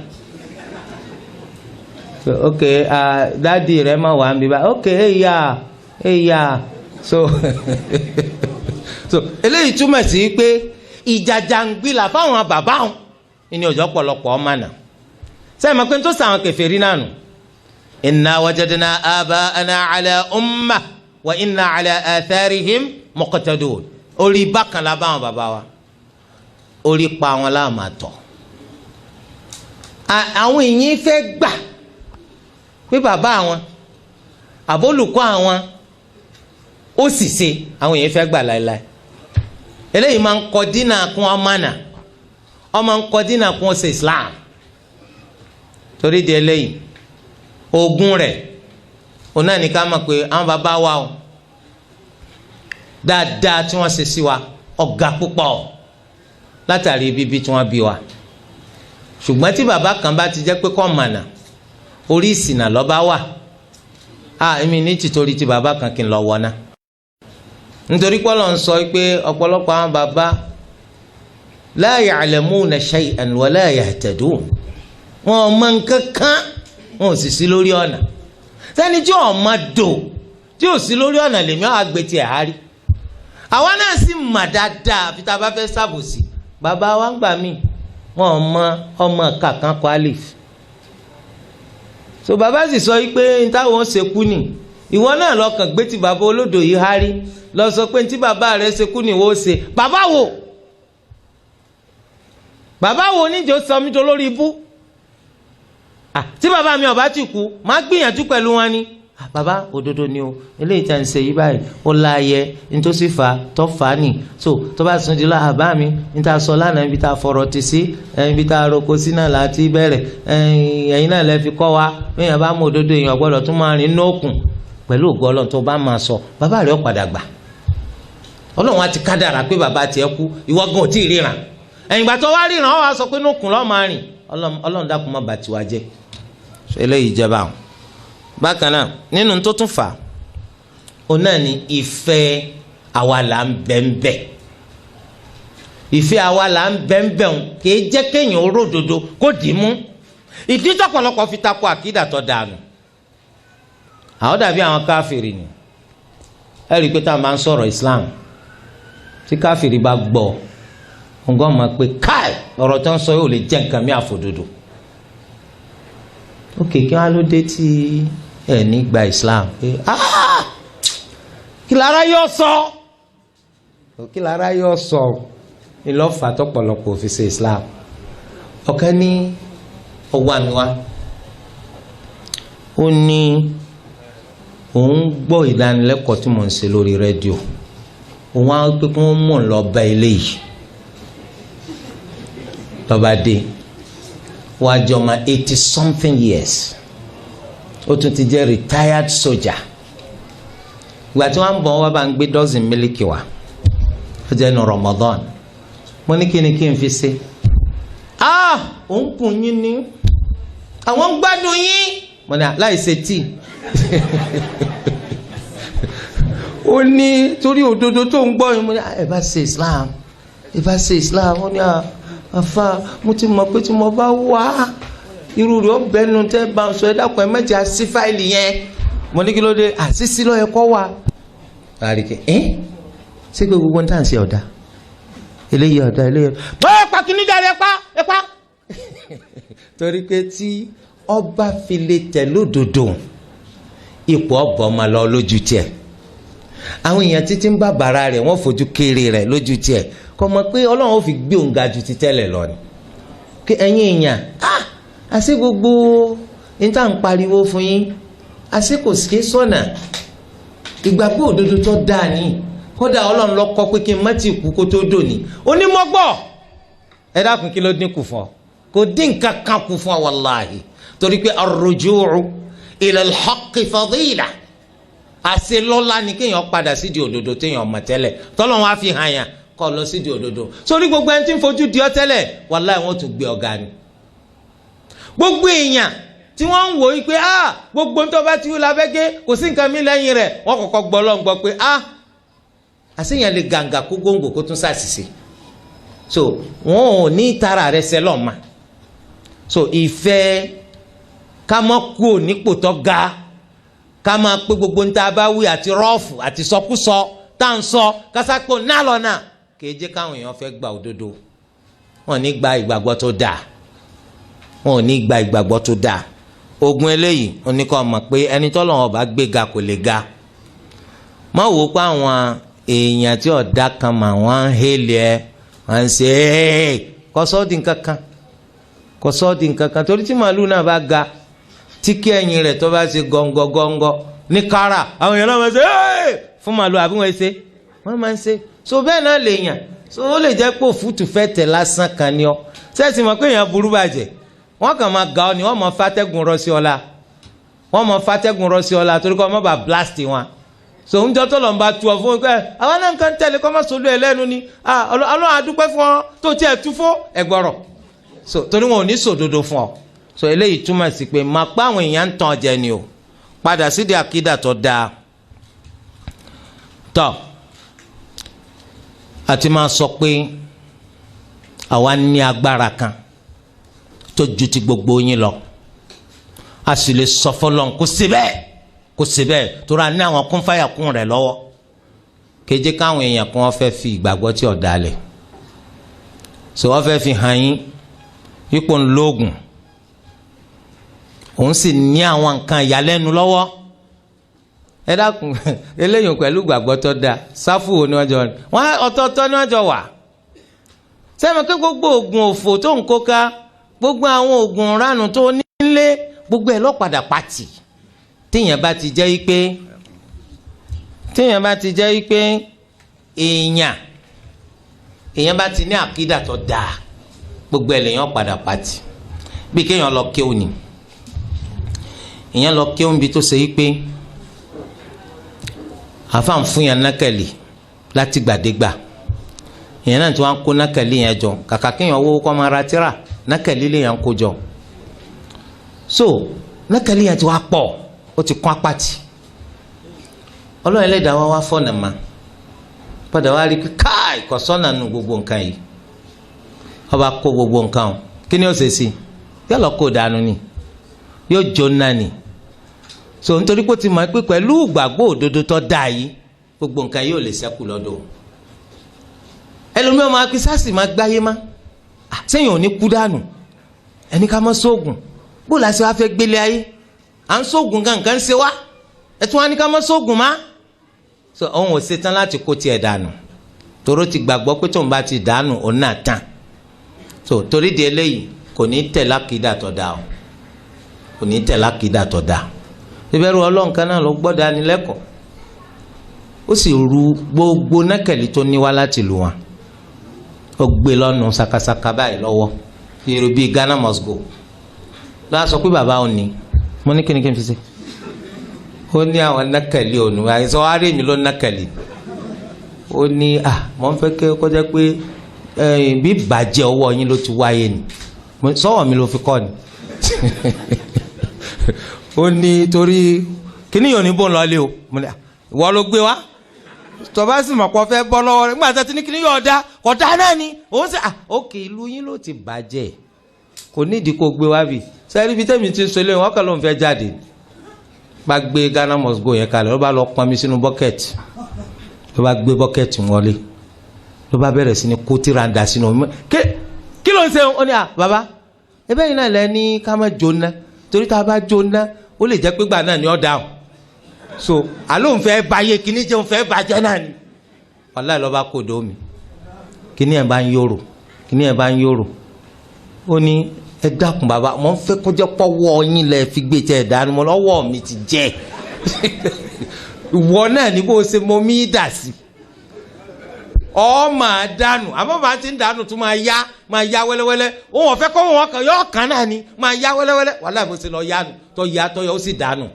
Ok, dádì rẹ̀ máa wà ń bí bá, ok, eya eya. So so eléyìí túmọ̀ sí pé ìjàjàngbìlà fáwọn bàbá wọn ní ọjọ́ pọ̀lọpọ̀ ọmọ náà. Sẹ́yìn máa pé tó sàwọn kèfèrí náà nù. Inna wajadna aba'ana ala umma wa inna ala atharihim muqtadun. Orí bákan la báwọn bàbá wa, orí pa wọn láàmà tọ̀. Àwọn èèyàn fẹ́ gbà pé bàbá àwọn àbólùkọ́ àwọn ó sì ṣe, àwọn èèyàn fẹ́ gbà láéláé. Eléyìí máa ń kọ dínà kún ọmọ náà, ọmọ ń kọ dínà kún ọsẹ Islam. Torí di eléyìí, ogun rẹ̀ òun náà ní ká mọ̀ pé àwọn bàbá wa o, dáadáa tí wọ́n ṣe sí wa ọ̀gá púpọ̀ látàrí bíbí tí wọ́n bí wa. Ṣùgbọ́n tí bàbá kan bá ti jẹ́ pé kọ́ mànà orí ìsìnà lọ́ba wà, á èmi ní tìtorí ti bàbá kan kí n lọ wọná. Nítorí pé Ọlọ́run sọ pé ọ̀pọ̀lọpọ̀ àwọn bàbá la ya'lamuna shay'an wa la yahtadun, wọn ò mọ nǹkan kan, wọn ò sì sí lórí ọ̀nà. Sẹ́ni tí ò mọ dò tí ò sí lórí ọ̀nà lèmi ọ̀ àgbẹ̀tì ẹ̀ hárí. Àwa náà sì mà dáadáa àfi tá a bá fẹ́ ṣàbòsí. Bàbá wa ń gbà mí, wọn ò mọ ọmọ kankan kọ alif. So bàbá sì sọ pé n táwọn ṣe kú ni, ìwọ náà lọkàn gbé ti bàbá olódò yìí hárí, lọ sọ pé ntí bàbá rẹ ṣe kú ni ìwọ ṣe. Bàbá wo? Bàbá wo níjó sọ mí tó lórí ibú? Tí bàbá mi ò bá ti kú, má gbìyànjú pẹ̀lú wọn ni. Bàbá òdodo ni o, eléyìí tá à ń ṣe yí báyìí ó láàyè nítòsí fà tó fà á nì. So tó bá sùn jùlọ àbá mi níta sọ lánàá, ibi tá a fọ̀rọ̀ tì sí, ibi tá a roko sí náà láti bẹ̀rẹ̀. Ẹ̀yin náà lẹ fi kọ́ wa, bẹ́ẹ̀ bá mú òdodo èèyàn gbọ́dọ̀ tún máa rìn nókun pẹ̀lú ògo Ọlọ́run. Tó bá máa sọ bàbá rẹ̀ ó padà gbà. Ọlọ́run á ti kádàrà pé bàbá tiẹ̀ kú, ìwọ gan ò tí ì ríran. Ẹ̀yìn ìgbà tó wá ríran, ó wá sọ pé nókun lọ́ọ́ máa rìn. Ọlọ́run dákun má bà tiwa jẹ́. Eléyìí jẹba àwọn. Bákan náà, nínú tó tún fà ó náà ni ìfẹ́ àwa là ń bẹ́ńbẹ́. Ìfẹ́ àwa là ń bẹ́ńbẹ́ òun kì í jẹ́ kéèyàn ródodo kó dì í mú. Ìdí tọ́pọ̀lọpọ̀ fi takò àkídà tó dànù, àwọn dàbí àwọn káfìrì ni. Ẹ rí i pé tá a máa ń sọ̀rọ̀ Islam, tí káfìrì bá gbọ́, nǹkan máa pé káì, ọ̀rọ̀ tó ń sọ yóò lè jẹ́ nǹkan mi àfòdodo. Ok, kí wọn ló dé tí ẹ ní gba Islam? Pé kí lára yóò sọ, kí lára yóò sọ ńlọfà tọ̀pọ̀lọpọ̀ fi ṣe Islam. Ọ̀kan ní ọwọ́ àmì wa, ó ní òun gbọ́ ìdánilẹ́kọ̀ọ́ tí mò ń ṣe lórí rédíò, òun á pé kí wọ́n mọ̀ lọ bá eléyìí. Lọ́ba dé, wàá jọ ma 80-something years, ó tún ti jẹ́ retired soldier. Ìgbà tí wọ́n ń bọ̀, wọ́n bá ń gbé dọ́sìn mílíkì wá. Ó jẹ́ nu Ramadan. Mo ní kí ni kí n fi ṣe? Ah, òun kùn yín ni, àwọn ń gbádùn yín. Mo ní láì ṣe tíì. Ó ní torí òdodo tó ń gbọ́ yín. Mo ní ẹ bá ṣe Islam, ẹ bá ṣe Islam. Ó ní àfa, mo ti mọ̀ pé tí mo bá wá irú rẹ̀ ó bẹnu tẹ́ bá ń sọ. Ẹ dákun, ẹ mẹ́jẹ sí fáìlì yẹn. Mo ní kí ló dé? Àṣìṣí ló yẹ kọ́ wa. Àríkè ẹ́, ṣé pé gbogbo nǹkan ṣe ọ̀dà eléyìí, ọ̀dà eléyìí bọ́ọ̀ pàkínní jáde, ẹ pa ẹ pa. Torí pé tí ọba fi lè tẹ̀ lódodo, ipò ọ̀bọ̀ máa lọ lójú tiẹ̀. Àwọn èèyàn títí ń bá bàrà rẹ̀, wọ́n fojú kéré rẹ̀ lójú tiẹ̀, kò mọ̀ pé Ọlọ́run ó fi gbé òun ga ju ti tẹ́lẹ̀ lọ ni. Kí ẹ̀yin èèyàn, àṣé gbogbo níta ń pariwo fún yín, àṣé kò sí sọ̀nà ìgbàgbọ́ òdodo tó dáa ni. Kódà Ọlọ́run ló kọ pé kí n má ti kú kó tó dòní onímọ̀gbọ́. Ẹ dákun, kí ló dín kù fún ọ? Kò dín nǹkan kan kù fún ọ, wàláhì. Torí pé ar-ruju'u ila al-haqqi fadila, àṣelọ́lá ni kéèyàn padà sídìí òdodo téèyàn mọ̀ tẹ́lẹ̀, tọ́lọ́run á fi hàn yàn kọ́ lọ sídìí òdodo. Sórí gbogbo ẹni tí ń fojú di ọ tẹ́lẹ̀, wàláhì, wọ́n tún gbé ọ̀gá ni. Gbogbo èèyàn tí wọ́n ń wò ó pé ah, gbogbo nítorí bá ti wí lábẹ́gẹ́, kò sí nǹkan mi lẹ́yìn rẹ̀, wọ́n kọ́kọ́ gbọ́ lọ́n gbọ́ pé ah, àṣeyàn lè gàǹgà kó góńgò kó tún ṣàṣìṣe. So wọn ò ní tara rẹ̀ sẹ́lọ̀ ma. So ìfẹ́ ká mọ́ kú ò nípò tó ga, ká máa pé gbogbo níta bá wí àti rọ́ọ̀fù àti sọkúsọ tá à ń sọ kásápò náà lọ́nà kìí jẹ́ káwọn èèyàn fẹ́ gba òdodo. Wọn ò ní gba ìgbàgbọ́ tó dáa, wọn ò ní gba ìgbàgbọ́ tó dáa. Ogun eléyìí oníkọ́ mọ̀ pé ẹni tọ́lọ́run bá gbé ga kò lè ga. Má wò ó pé àwọn èèyàn tí ọ̀dà kan mà wọ́n ń hélì ẹ, wọ́n ń ṣe é, kọ́sọ́ọ̀dì nǹkankan, kọ́sọ́ọ̀dì nǹkankan. Torí tí màálù náà bá ga, tí kí ẹ̀yìn rẹ̀ tó bá ṣe gọ́ngọ́ gọ́ngọ́ ní kára, àwọn èèyàn náà máa ṣe é fún màálù, àbí wọ́n ṣe, wọ́n máa ń ṣe. So bẹ́ẹ̀ náà lè yàn. So ó lè jẹ́ pé òfútù fẹ́ tẹ̀ lásán kan ni ọ́. Sẹ́ẹ̀sì mọ̀ pé èèyàn burú bàjẹ́, wọ́n kàn máa ga ọ ni, wọ́n máa fàtẹ́gùn rọ sí ọ la, wọ́n máa fàtẹ́gùn rọ sí ọ la, torí kọ́ ọ má bàa blast wọn. So ń jọ́ tó lọ́n bá tu ọ fún ẹ, àwọn náà nǹkan tẹ̀lé kọ́ má solú ẹ lẹ́nu ni. Ọlọ́run adúpẹ́ fún ọ tó tiẹ̀ tú fún ẹgbọ́rọ̀. So torí wọn ò ní sòdodo fún ọ. So eléyìí túmọ̀ sí pé máa pa àwọn èèyàn ń tàn jẹ ni o. Padà sídìí àkídà tó dáa tọ́ àti máa sọ pé àwa ní agbára kan tó ju ti gbogbo yín lọ, a sì lè sọ fọlọ́n kó sí bẹ́ẹ̀, kó sí bẹ́ẹ̀, torí a ní àwọn kúnfàyà kún rẹ̀ lọ́wọ́. Kéje káwọn èèyàn kan wọ́n fẹ́ fi ìgbàgbọ́ tí ọ̀dà lẹ̀, so wọ́n fẹ́ fi hàn yín ipò ńlógún, òun sì ní àwọn nǹkan ìyàlẹ́nu lọ́wọ́. Ẹ dákun, eléyìí pẹ̀lú ìgbàgbọ́ tó dáa, sáfù wo ni wọ́n jọ wọ́n? Ọ̀tọ̀ọ̀tọ̀ ni wọ́n jọ wà. Sẹ́mi pé gbogbo oògùn òfò tó ń kóka, gbogbo àwọn oògùn ránù tó nílé, gbogbo ẹ̀ lọ́padà pàtì. Téèyàn bá ti jẹ́ pé téèyàn bá ti jẹ́ pé èèyàn bá ti ní àkídà tó dáa, gbogbo ẹ̀ lèèyàn padà pàtì. Bí kéèyàn lọ kéwù ni, èèyàn lọ kéwù níbi tó ṣe yí pé àfa ń fún yàn nákàlì láti gbàdégbà, èèyàn náà tí wọ́n á kó nákàlì yẹn jọ, kàkà kéèyàn owó kọ́ máa ra tíra, nákàlì lèèyàn kó jọ. So nákàlì yẹn ti wá pọ̀, ó ti kún apáti. Ọlọ́run ẹlẹ́dàá wá wá fọ̀nà ma padà wá rí i káì kò sọ́nà nu gbogbo nǹkan yìí. Ọba kó gbogbo nǹkan o, kí ni ó ṣe sí? Yóò lọ kó dànù ni, yóò jóná ni. So nítorí pé ó ti mọ̀ pé pẹ̀lú ìgbàgbọ́ òdodo tó dáa yìí, gbogbo nǹkan yóò lè ṣẹ́kù lọ́dọ̀. Ẹlòmíràn máa pe sásì máa gbáyé má sẹ́yìn ò ní kú dànù, ẹni ká má sóògùn, bó la ṣe wá fẹ́ gbélé ayé? À ń sóògùn kankan ṣe wá, ẹ tún wá ní ká má sóògùn má. So òun ò ṣetán láti kó tiẹ̀ dànù, toró ti gbàgbọ́ pé tóun bá ti dànù òun náà tán. So torí di eléyìí, kò ní tẹ̀ lákìdá tó dáa o, kò ní tẹ̀ lákìdá tó dáa. Ìbẹ̀rù Ọlọ́run kan náà ló gbọ́ dánilẹ́kọ̀ọ́, ó sì ru gbogbo nákẹ́lì tó níwá láti lù wọn, ó gbé lọ́nu sakasaka báyìí lọ́wọ́, irú bíi Ghana must go. Lọ́wọ́ sọ pé bàbá òun ní, mo ní kíni kí n fi ṣe? Ó ní àwọn nákẹ́lì òun àìsàn wàá rí mi ló nákẹ́lì. Ó ní à mọ̀ ń fẹ́ kẹ́ kọjá pé bí bàjẹ́ ọwọ́ yín ló ti wáyé ni, sọ́wọ́ mi ló fi kọ́ ni. Ó ní torí kíní yóò ní bò ń lọ lé o, ìwọ ló gbé wá, tọba sì mọ̀ pọ̀ fẹ́ bọ́ lọ́wọ́ rẹ̀ nígbà tó ti ní kíní yóò dá kò dá náà ni òun sì à ókè ìlú yín ló ti bàjẹ́, kò nídìí kó gbé wá bì sẹ́rí ibi tẹ́mi ti ń sọ eléyìí, wọ́n kàn ló ń fẹ́ jáde. Bá gbé Ghana must go yẹn kalẹ̀, ló bá lọ pọnmi sínú bọ́kẹ́tì, ló bá gbé bọ́kẹ́tì wọlé, ló bá bẹ̀rẹ̀ sí ní kó tìranda sínú omi. Kí ló ń ṣe? Ó ní à bàbá, ebe yìí náà lẹ ní ká má jóná, torí tá a bá jóná ó lè jẹ́ pé gbà náà ni ó dáhùn. So àló ń fẹ́ báyé kíní jẹun fẹ́ bàjẹ́ náà ni. Wàláhì ló bá kó dó mi, kíní ẹ̀ bá ń yòrò, kíní ẹ̀ bá ń yòrò. Ó ní ẹ dákun bàbá, mo ń fẹ́ kó jẹ́ pọ́wọ́ yín lẹ fi gbé tẹ ẹ̀ dànù. Mo lọ́wọ́ mi ti jẹ́ ìwọ náà ní bó ṣe mo mí dà sí ọ máa dànù, àmọ́ bá ti ń dànù tún máa yá, máa yá wẹ́lẹ́wẹ́lẹ́. Òun ọ̀fẹ́ kọ́ wọn kàn yọ ọ̀kan náà ni máa yá wẹ́lẹ́wẹ́lẹ́. Wàláhì bó ṣe lọ yánu tó yá tó yọ ó sì dànù.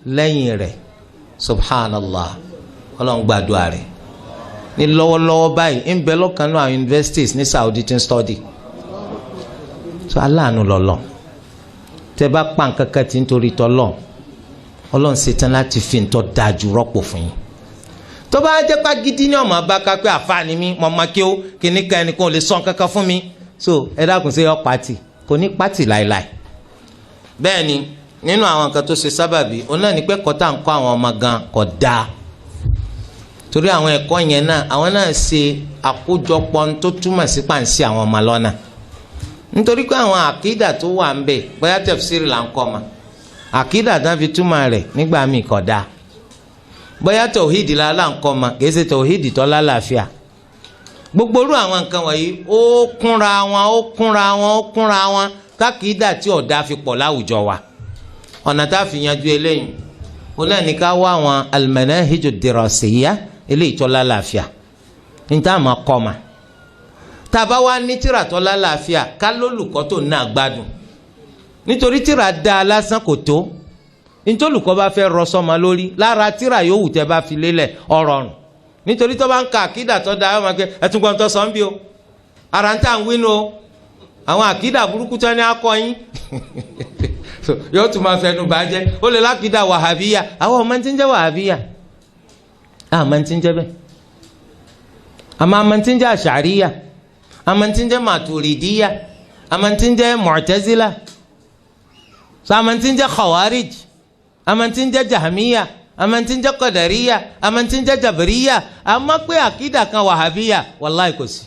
Lẹ́yìn rẹ̀ subhanallah, Ọlọ́run gbàdúrà rẹ̀ ní lọ́wọ́lọ́wọ́ báyìí ń bẹ lọ́kàn náà àwọn universities ní Saudi tí ń study. So aláàánú lọ́lọ́, tẹ bá pa nǹkan kan tí ń torí tọ́lọ́, Ọlọ́run ṣetán láti fi ń tọ́ da jù rọ́pò fún yín. Tó bá jẹ́ pé gidi ní ọmọ bá ká pé àfààní mi mọ̀ máa kí ó kíní kan ẹnìkan ò lè sọ kankan fún mi. So ẹ dákun, ṣe yọ pàtì? Kò ní pàtì láìláì. Bẹ́ẹ̀ ni nínú àwọn nǹkan tó ṣe sábàbí òun náà ní pé ẹ̀kọ́ tá à ń kọ́ àwọn ọmọ gan kò dáa, torí àwọn ẹ̀kọ́ yẹn náà àwọn náà ṣe àkójọpọ̀ tó túmọ̀ sí pàǹsí àwọn ọmọ lọ́nà, nítorí pé àwọn àkídà tó wà ń bẹ̀, bóyá tẹ̀fsírì là ń kọ́ ma, àkídà tán fi túmọ̀ rẹ̀ nígbà míì kò dáa. Bóyá tòhídì la là ń kọ́ ma, kìí ṣe tòhídì tó lálàáfíà. Gbogbo irú àwọn nǹkan wọ̀nyí ó kúnra wọn, ó kúnra wọn, ó kúnra wọn, kákìídà tí ọ̀dà fi pọ̀ láwùjọ wa. Ọ̀nà tá a fi yanjú eléyìí ó náà ní ká wá àwọn al-manahiju ad-dirasiyya eléyìí tó lálàáfíà ní tá a máa kọ́ ma. Tá a bá wá ní tírà tó lálàáfíà, ká lólùkọ́ tó náà gbádùn, nítorí tírà dáa lásán kò tó. Ntòlùkọ́ bá fẹ́ rọ sọ́ma lórí lára tírà yòówù tẹ́ bá fi lélẹ̀ ọ̀rọ̀rùn, nítorí tó bá ń ka àkídà tó da, ọmọ akẹ́ ẹtùgbọ́n tó sọ ń bí o, ara ń tà ń wínú o, àwọn àkídà burúkú tó ní akọ yín yóò tún máa fẹnu bàjẹ́. Ó lè lákìdá wàhábíyà, àwọn ọmọ tí ń jẹ́ wàhábíyà, àmọ́ tí ń jẹ́ bẹ́ẹ̀, àmọ́ àmọ́ tí ń jẹ́ àṣàríyà, àmọ́ tí ń jẹ́ màtúrídíyà, àmọ́ tí ń jẹ́ mọ̀tẹ́zílà, àmọ́ tí ń jẹ́ khawarij, àmọ́ tí ń jẹ́ jahamiya, àmọ́ tí ń jẹ́ kọdàríyà, àmọ́ tí ń jẹ́ jabiriya. Àmọ́ pé àkídà kan wàhábíyà, wàláì kò sí,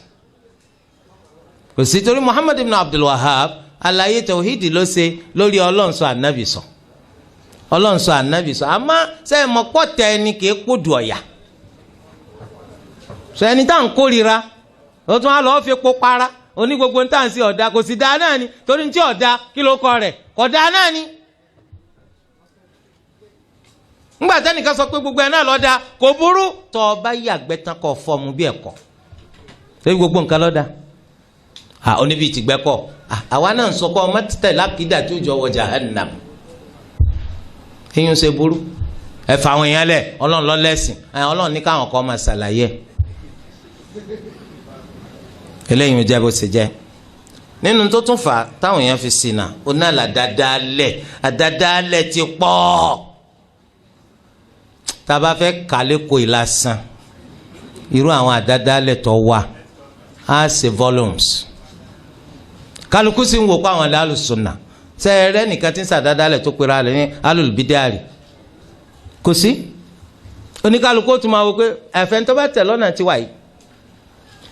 kò sí, torí Muhammad ibn Abdul Wahhab àlàyé tawhidi ló ṣe lórí Ọlọ́run sọ ànábì sọ, Ọlọ́run sọ ànábì sọ. Àmọ́ sẹ́yìn mọ́ pọ̀tẹ́ ẹni kì í kódù ọ̀yà sọ ẹni tá à ń kórira Ó tún á lọ́ọ́ fi epo para oní gbogbo ní tàǹsí ọ̀dà kò sì dáa náà ni, torí ní tí ọ̀dà kí ló kọ rẹ̀ kọ̀dà náà ni. Ńgbà tẹ́nìkan sọ pé gbogbo ẹ̀ náà lọ́dà kò burú, tọ́ ọ bá yàgbẹ́ tán kọ́ fọ́ọ̀mù bí ẹ̀kọ́ torí gbogbo nǹkan lọ́dà. Oníbi ìtìgbẹ́ kọ́ àwa náà ń sọ kọ́ ọmọ títẹ̀ lákìdá tó jọ wọ jahannam. Eyín ṣe burú, ẹ fà àwọn èèyàn lẹ, Ọlọ́run ló lẹ́sìn, Ọlọ́run ní káwọn kọ́ máa ṣàlàyé. Eléyìí jẹ́ bó ṣe jẹ́. Nínú tó tún fà táwọn èèyàn fi ṣìnà, ó náà là àdádálẹ̀, àdádálẹ̀ ti pọ̀. Tá a bá fẹ́ kàlẹ́ kó ìlàsàn irú àwọn àdádálẹ̀ tó wà á ṣe volumes. Kálukú sì ń wò pé àwọn alùsùnà sẹ́ẹ̀rẹ́ nìkan tí ń sàdádálẹ̀ tó pera rẹ̀ ní alùbídíàrí kò sí. Oníkálukú ó tún máa wò pé ẹ̀fẹ̀ tó bá tẹ̀ lọ́nà ti wà yìí.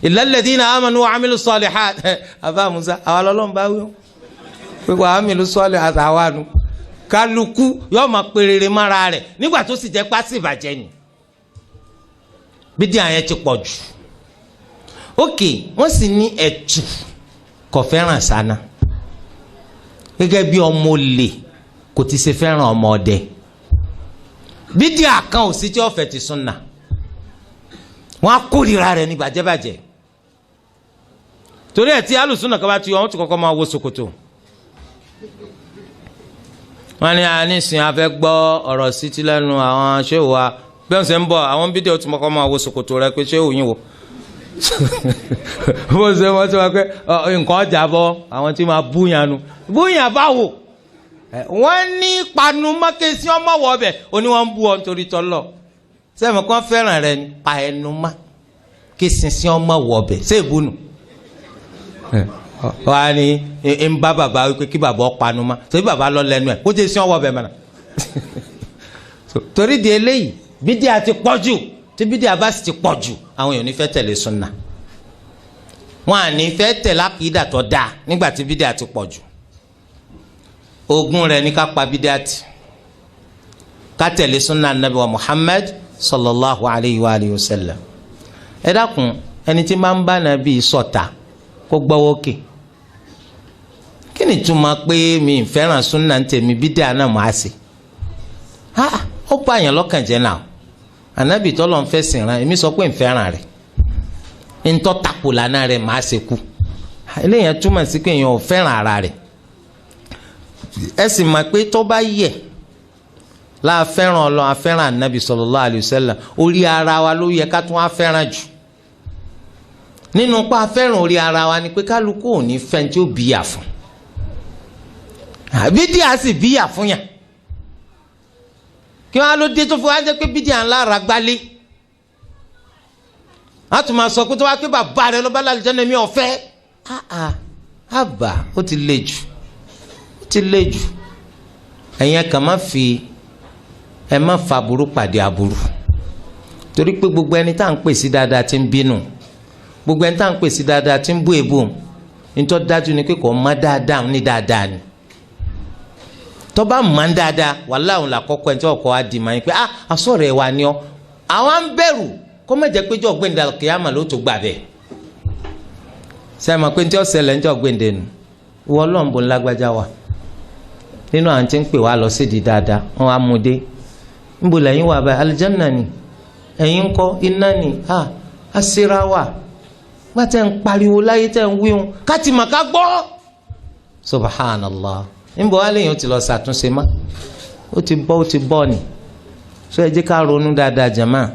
Illal ladhina amanu wa amilu salihat àbá Musa àwa lọ́lọ́run bá wí pé wa amilu salihat àwa nu. Kálukú yóò máa perere mára rẹ̀ nígbà tó sì jẹ́ pásì ìbàjẹ́ ni. Bídíà yẹn ti pọ̀ jù. Ókè wọ́n sì ní ẹ̀tù kò fẹ́ràn sáná gẹ́gẹ́ bí ọmọ olè kò ti ṣe fẹ́ràn ọmọ ọdẹ. Bídíà kan ò sí tí ọ̀fẹ́ ti súnà, wọ́n á kórìíra rẹ̀ ní bàjẹ́bàjẹ́. Torí ẹ̀ tí alùsùnà kan bá ti yọ, wọ́n ti kọ́kọ́ máa wo ṣòkòtò. Wọ́n ní àníṣin afẹ́ gbọ́ ọ̀rọ̀ sí ti lẹ́nu àwọn ṣéwù wa bí wọ́n ṣe ń bọ̀, àwọn fídíò tí mo kọ́ máa wo ṣòkòtò rẹ pé ṣéwù yín wò. Bó ṣe wọ́n ti wá pé nǹkan ọjà bọ́ àwọn tí máa búyàn nu búyàn bá wò. Wọ́n ní panu mọ́kẹ́sí ọmọ wọ ọbẹ̀ ó ní wọ́n ń bú ọ nítorí tọ́lọ̀. Sẹ́mi kan fẹ́ràn rẹ ni pa ẹnu má kí sinsin ọmọ wọ ọbẹ̀ ṣé ìbúnu. Wọ́n á ní ń bá bàbá wípé kí bàbá ọ panu má torí bàbá lọ lẹ́nu ẹ̀ kó jẹ́ sin ọwọ́ ọbẹ̀ mọ́nà. Torí di eléyìí bídíà ti pọ̀ jù, tí bídíà bá sì ti pọ̀ jù àwọn èèyàn ní fẹ́ tẹ̀lé súnà, wọn à ní fẹ́ tẹ̀lé àkídà tó dáa nígbà tí bídíà ti pọ̀ jù. Ogun rẹ̀ ní ká pa bídíà tì, ká tẹ̀lé súnà nàbí wa Muhammad sallallahu alayhi wa alihi wa sallam. Ẹ dákun, ẹni tí máa ń bá nàbí sọ̀tà kó gbọ́wọ́ kè. Kí ni túmọ̀ pé mi ì fẹ́ràn súnà tèmi bídíà náà máa ṣe? Ó bá àyàn lọ́kàn jẹ́ náà. Ànábì tọ́lọ̀ ń fẹ́ sìn rán, èmi sọ pé ń fẹ́ràn rẹ̀, ńtọ́ takò lánàá rẹ̀ máa ṣe kú. Eléyàn túmọ̀ sí pé èèyàn ò fẹ́ràn ara rẹ̀. Ẹ sì mọ̀ pé tó bá yẹ láà fẹ́ràn Ọlọ́run, afẹ́ràn ànábì sallallahu alaihi wasallam, orí ara wa ló yẹ ká tún á fẹ́ràn jù. Nínú pa afẹ́ràn orí ara wa ni pé kálukú ò ní fẹ́ tí ó bíyà fún. Bídíà sì bíyà fún yàn. Kí wọn á ló dé tó fún wa jẹ́ pé bídíà ńlá ra gbálé. A tún máa sọ pé tó wá pé bàbá rẹ ló bá lálẹ́ jẹ́ mi ọ̀fẹ́. Àbá ó ti le jù, ó ti le jù. Ẹ̀yin kàn má fi ẹ má fa aburú pàdé aburú. Torí pé gbogbo ẹni tá à ń pè sí dáadáa ti ń bínú, gbogbo ẹni tá à ń pè sí dáadáa ti ń bú èbú, nítorí dájú ni pé kò má dáadáa ní dáadáa ni. Tó bá mọ̀ ń dáadáa wàhálà òun là kọ́kọ́ ẹni tí ọkọ̀ á di màá yín pé aṣọ rẹ̀ wà ní ọ. Àwọn ń bẹ̀rù kó má jẹ́ pé jọ́ gbẹ̀ndẹ̀ kìyàmà ló tó gbà bẹ́ẹ̀. Sẹ́mi pé tí ó ṣẹlẹ̀ ń jọ́ gbẹ̀ndẹ̀ nù, wọ́n lọ́nbó ńlágbájá wa nínú àwọn tí ń pè wá lọ sídìí dáadáa, wọ́n á mú dé. Níbo lẹ́yìn wà báyìí? Alìjánà ni. Ẹ̀yin ń kọ́ iná ni. A ṣera wa gbà tẹ́ ń pariwo láyé tẹ́ ń wíhun ká ti mà ká gbọ́. Subhanallah. Níbo wá lẹ́yìn ó ti lọ ṣàtúnṣe má, ó ti bọ́, ó ti bọ́ ni. So ẹ jẹ́ ká ronú dáadáa jàmá.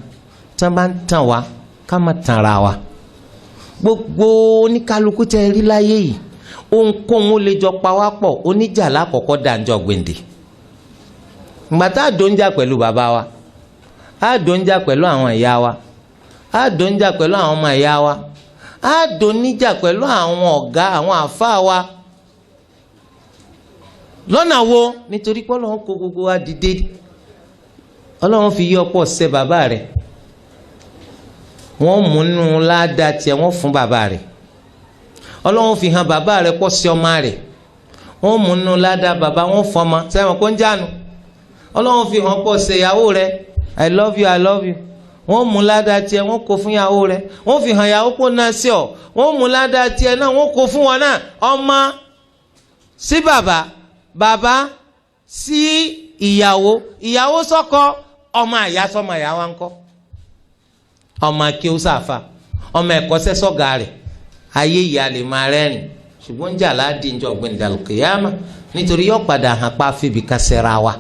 Tí wọ́n bá ń tàn wá ká má tàn ra wa. Gbogbo oníkálukú tẹ́ rí láyé yìí, ohunkóhun ó lè jọ pa wá pọ̀, oníjà lákọ̀ọ́kọ́ dànjọ́ gbèǹde. Ìgbà tá a dòńjà pẹ̀lú bàbá wa, a dòńjà pẹ̀lú àwọn ìyá wa, a dòńjà pẹ̀lú àwọn ọmọ ìyá wa, a dòníjà pẹ̀lú àwọn ọ̀gá àwọn àfáà wa. Lọ́nà wo? Nítorí pé Ọlọ́run kó gbogbo wa dìde. Ọlọ́run fi yí ọ̀pọ̀ ṣe bàbá rẹ̀, wọ́n múnú ládàá tiẹ̀ wọ́n fún bàbá rẹ̀. Ọlọ́run fi hàn bàbá rẹ̀ pọ̀ sí ọmọ rẹ̀, wọ́n múnú ládàá bàbá wọ́n fọmọ sẹ́wọ̀n kó ń jánu. Ọlọ́run fi hàn pọ̀ ṣe ìyàwó rẹ̀, I love you, I love you. Wọ́n mú ládàá tiẹ̀ wọ́n kó fún ìyàwó rẹ̀, wọ́n fi hàn ìyàwó kó náà sí ọ, wọ́n mú ládàá tiẹ̀ náà wọ́n kó fún wọn náà. Ọmọ sí bàbá, bàbá sí ìyàwó, ìyàwó sọ́kọ, ọmọ àyà sọmọ àyà wa ńkọ́, ọmọ akéwù sàfà, ọmọ ẹ̀kọ́ṣẹ́ sọ́gà rẹ̀. Ayé ìyá lè máa rẹ́rìn, ṣùgbọ́n ń jà ládìí ń jọ gbẹ̀ndàlùkìyàmà, nítorí yóò padà hàn pa fìbí kan ṣẹra wa.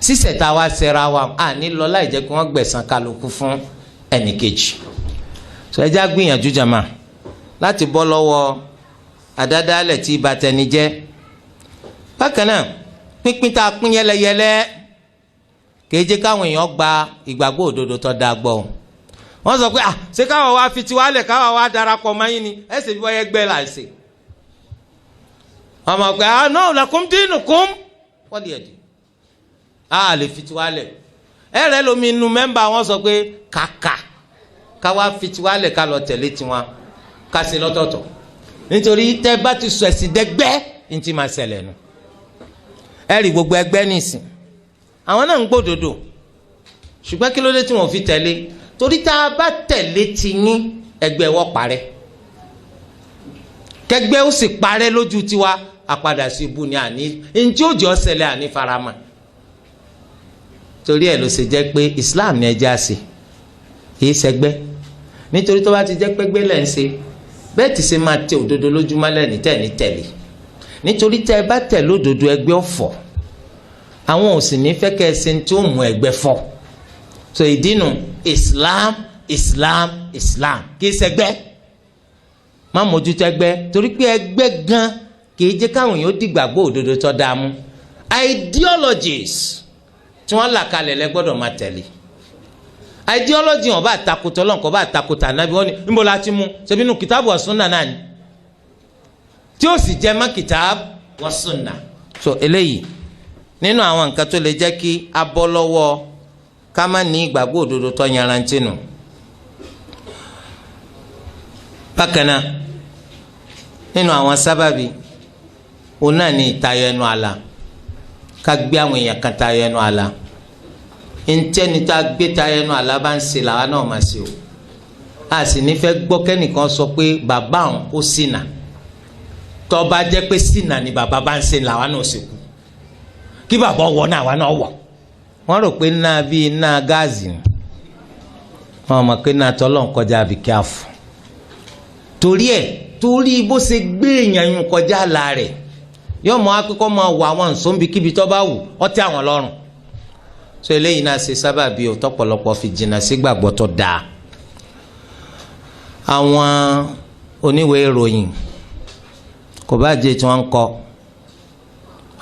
Sísẹ̀ tá a wá ṣẹra wa à ní lọ láì jẹ́ kí wọ́n gbẹ̀san kálukú fún ẹnìkejì. Sọ ẹ já gbìyànjú jàmá láti bọ́ lọ́wọ́ àdádálẹ̀ tí ìbátẹni jẹ́. Bákan náà, pínpín tá a pín yẹlẹyẹlẹ kì í jẹ́ káwọn èèyàn gba ìgbàgbọ́ òdodo tó dáa gbọ́. Wọ́n sọ pé à ṣé káwọn wá fi tiwa lẹ̀ káwọn wá darapọ̀ mọ́ yín ni, ẹ sì fi wọ́n yẹ gbẹ́ là ń ṣe. Wọ́n mọ̀ pé ah no, lakum dinukum waliyadin, a lè fi tiwa lẹ̀. Ẹ rẹ lómi inú mẹ́mbà wọn sọ pé kàkà káwa fi tiwa lẹ̀ ká lọ tẹ̀lé tiwọn ká ṣe lọ́tọ̀ọ̀tọ̀, nítorí tẹ́ bá ti sọ ẹ̀sìn dẹ́gbẹ́ ní ti máa ṣẹlẹ̀ nu. Ẹ rí gbogbo ẹgbẹ́ nìsín, àwọn náà ń gbódòdó, ṣùgbọ́n kí ló dé tí wọ́n fi tẹ̀lé? Torí tá a bá tẹ̀lé ti yín, ẹgbẹ́ wọ́n parẹ́, kẹgbẹ́ ó sì parẹ́ lójú tiwa, àpadà sí ibu ni àní ntí ó jọ ṣẹlẹ̀ àní farama. Torí ẹ̀ ló ṣe jẹ́ pé Islam ni ẹja ṣe, kì í ṣẹgbẹ́. Nítorí tó bá ti jẹ́ pẹ́gbẹ́ lẹ́ ń ṣe, bẹ́ẹ̀ ti ṣe máa tẹ òdodo lójúmọ́ lẹ́ni tẹ̀ ní tẹ̀lé. Nítorí tẹ́ ẹ bá tẹ̀ lódodo, ẹgbẹ́ ọ̀fọ̀, àwọn ò sì ní fẹ́ kẹ́ ẹ ṣe tí ó mú ẹgbẹ́ fọ́. So ìdínú Islam, Islam, Islam kì í ṣẹgbẹ́. Má mójútó ẹgbẹ́, torí pé ẹgbẹ́ gan kì í jẹ́ káwọn èèyàn dìgbàgbọ́ òdodo tó dáa mú. Ideologies tí wọ́n là kalẹ̀ lẹ gbọ́dọ̀ máa tẹ̀lé. Ideology wọn bá takùtà Ọlọ́run, bá takùtà Ànábì, wọn ni níbo la ti mú? Ṣebí inú kìtàbù wa sunna náà ni, tí ó sì jẹ́ mọ́ kìtàbù wa sunna. So eléyìí nínú àwọn nǹkan tó lè jẹ́ kí a bọ́ lọ́wọ́ ká má ní ìgbàgbọ́ òdodo tó yanrantí nù. Bákan náà, nínú àwọn sábàbí òun náà ní ìtayọ ẹnu àlà, ká gbé àwọn èèyàn kan tayọ ẹnu àlà. Ntẹ́ni tá a gbé tayọ ẹnu àlà bá ń ṣe làwa náà máa ṣe o. A sì ní fẹ́ gbọ́ kẹ́nìkan sọ pé bàbá òun ó ṣìnà. Tó bá jẹ́ pé ṣìnà ni bàbá bá ń ṣe làwa náà ṣe kú, kí bàbá wọ̀ náà àwa náà wọ̀. Wọ́n rò pé náà bíi náà gáàsì ni, wọ́n mọ̀ pé náà tọ́lọ̀ ń kọjá àbí kíáfù. Torí ẹ̀, torí bó ṣe gbé èèyàn yún kọjá àlà rẹ̀, yóò mọ akíkọ́ máa wọ àwọn nsọ́nbikíbi tó bá wù ọ́ tẹ́ àwọn lọ́rùn. So eléyìí náà ṣe sábàbí o tọ́pọ̀lọpọ̀ fi jìnnà sí gbàgbọ́ tó dáa. Àwọn oníwèé ìròyìn, kò bá jẹ́ tí wọ́n ń kọ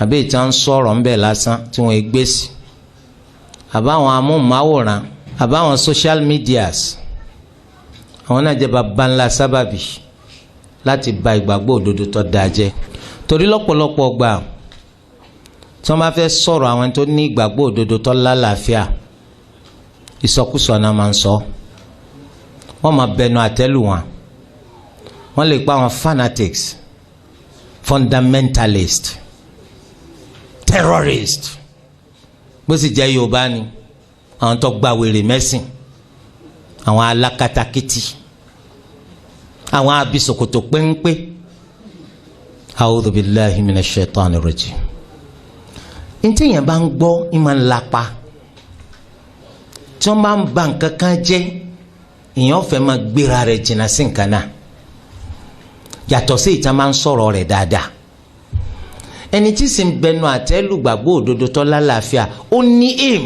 àbí tí wọ́n ń sọ̀rọ̀ ńbẹ̀ lásán tí wọ́n gbé sí, àbáwọn amóhùnmáwòrán, àbáwọn social medias, àwọn náà jẹ́ baba ńlá sábàbí láti ba ìgbàgbọ́ òdodo tó dáa jẹ́. Torí lọ́pọ̀lọpọ̀ gbà tí wọ́n bá fẹ́ sọ̀rọ̀ àwọn tó ní ìgbàgbọ́ òdodo tó lálàáfíà, ìsọkúsọ náà máa ń sọ. Wọ́n máa bẹnu àtẹ́lù wọn, wọ́n lè pa àwọn fanatics, fundamentalist, terrorist. Bó sì jẹ́ Yorùbá ni, àwọn tó gba wèrè mẹ́sìn, àwọn alákatakítí, àwọn abisokoto péńpé. A'udhu billahi minash shaitani rajim. Ntí yẹn bá ń gbọ́, ń máa ń lapa. Tí wọ́n bá ń ba nǹkan kan jẹ́, èèyàn fẹ́ máa gbéra rẹ̀ jìnnà sí nǹkan náà, yàtọ̀ sí ìtàn máa ń sọ̀rọ̀ rẹ̀ dáadáa. Ẹni tí sì ń bẹnu àtẹ́lù gbàgbọ́ òdodo tó lálàáfíà, ó ní aim,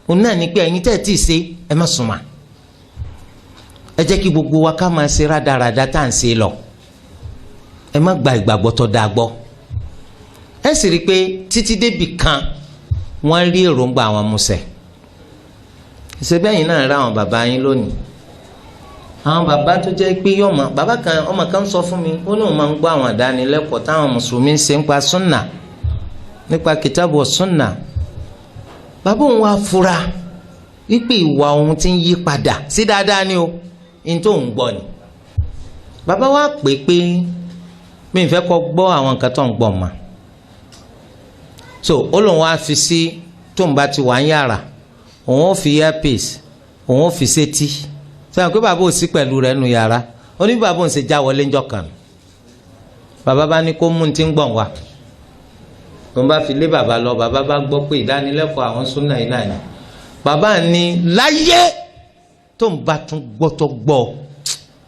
òun náà ní pé ẹ̀yin tẹ́ ẹ̀ tí ì ṣe, ẹ má sùnmà, ẹ jẹ́ kí gbogbo wa ká máa ṣe rádaràda tá à ń ṣe lọ, ẹ má gba ìgbàgbọ́ tó dáa gbọ́. Ẹ sì rí i pé títí débì kan, wọ́n rí èròǹgbà àwọn musẹ̀. Ṣe bẹ́yìn náà rí àwọn bàbá yín lónìí, àwọn bàbá tó jẹ́ pé yọ̀mọ̀ bàbá kan, ọmọ kan sọ fún mi, ó lóun máa ń gbọ́ àwọn àdánilẹ́kọ̀ọ́ táwọn mùsùlùmí ń ṣe nípa súnà, nípa kìtàbù súnà. Bàbá òun wá fura wípé ìwà òun ti ń yí padà sí dáadáa ni o, ní tó ń gbọ́ ni. Bàbá wa pè pé mi fẹ́ kọ́ gbọ́ àwọn nǹkan tó ń gbọ́ ma. So ó lóun wá fi sí tóun bá ti wà ń yàrá, òun ó fi earpiece, òun ó fi sétí. Sọ pé bàbá ò sí pẹ̀lú rẹ̀ nù yàrá. Ó ní bàbá òun ṣe já wọlé ńjọ́ kan. Bàbá bá ní kó mú un ti ń gbọ̀n wá. Òun bá fi lé bàbá lọ, bàbá bá gbọ́ pé ìdánilẹ́kọ̀ọ́ àwọn súnà yìí náà ni. Bàbá ní láyé tó ń bá tún gbọ́ tó gbọ́,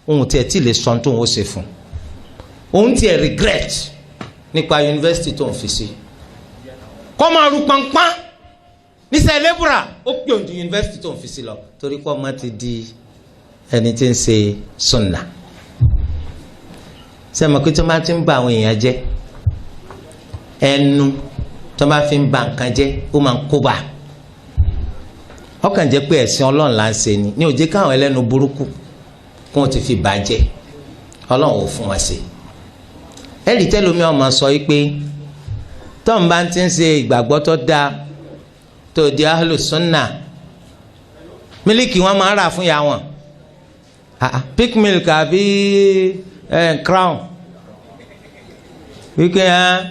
òun tiẹ̀ tí lè sọ tó ń ṣe fún òun, tiẹ̀ regret nípa yunifásitì tó ń fi sí. Kọ́ máa ru pọnpọ́n níṣẹ́ lébùrà, ó pè òun ju yunifásitì tó ń fi sí lọ, torí kọ́ ọmọ ti di ẹni tí ń ṣe sunna. Sẹ́mi pé tó máa ti ń ba àwọn èèyàn jẹ́, ẹnu tó máa fi ń ba nǹkan jẹ́, ó máa ń kóbá. Ọkàn jẹ́ pé ẹ̀sìn Ọlọ́run là ń ṣe ni ní ó jẹ́ káwọn ẹlẹ́nu burúkú kó wọn ti fi bàjẹ́. Ọlọ́run ò fún wa ṣe. Ẹ̀rí tẹ́lómi ọmọ sọ yìí pé tọ́n bá ti ń ṣe ìgbàgbọ́ tó dáa, tó di ahlu sunna, mílíkì wọn máa ń rà fún ya wọn, Peak milk àbí Crown, wípé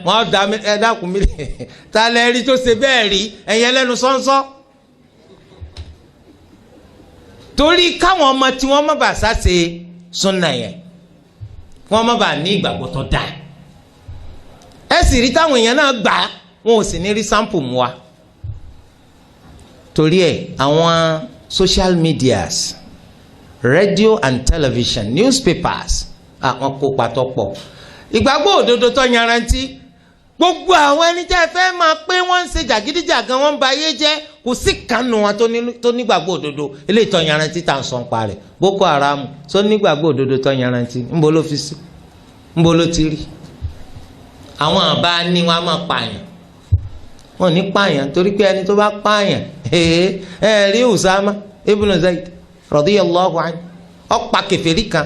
wọn da ẹ dákun mílíkì. Ta lẹ rí tó ṣe bẹ́ẹ̀ rí? Ẹ̀yẹ lẹ́nu sọ́nsọ́, torí káwọn ọmọ tí wọ́n má bàa sáṣe sunna yẹn, wọ́n má bàa ní ìgbàgbọ́ tó dáa. Ẹ sì rí táwọn èèyàn náà gbà, wọn ò sì ní rí sample mu wa. Torí ẹ, àwọn social medias, radio and television, newspapers, àwọn kópa tó pọ̀. Ìgbàgbọ́ òdodo tó yanrantí, gbogbo àwọn ẹni tẹ́ ẹ fẹ́ máa pé wọ́n ń ṣe jàgídíjàgan, wọ́n ń ba ayé jẹ́, kò sí kánú wọn tó nígbàgbọ́ òdodo eléyìí tó yanrantí tá à ń sọ ń pa rẹ̀. Boko Haram tó nígbàgbọ́ òdodo tó yanrantí, ńbo ló fi sí? Ńbo ló ti rí? Àwọn àbá ní wọn á máa pààyàn, wọn ní pààyàn, torí pé ẹni tó bá pààyàn, ẹ rí Usama ibn Zayd radiyallahu anhu, ó pa kèfèrí kan.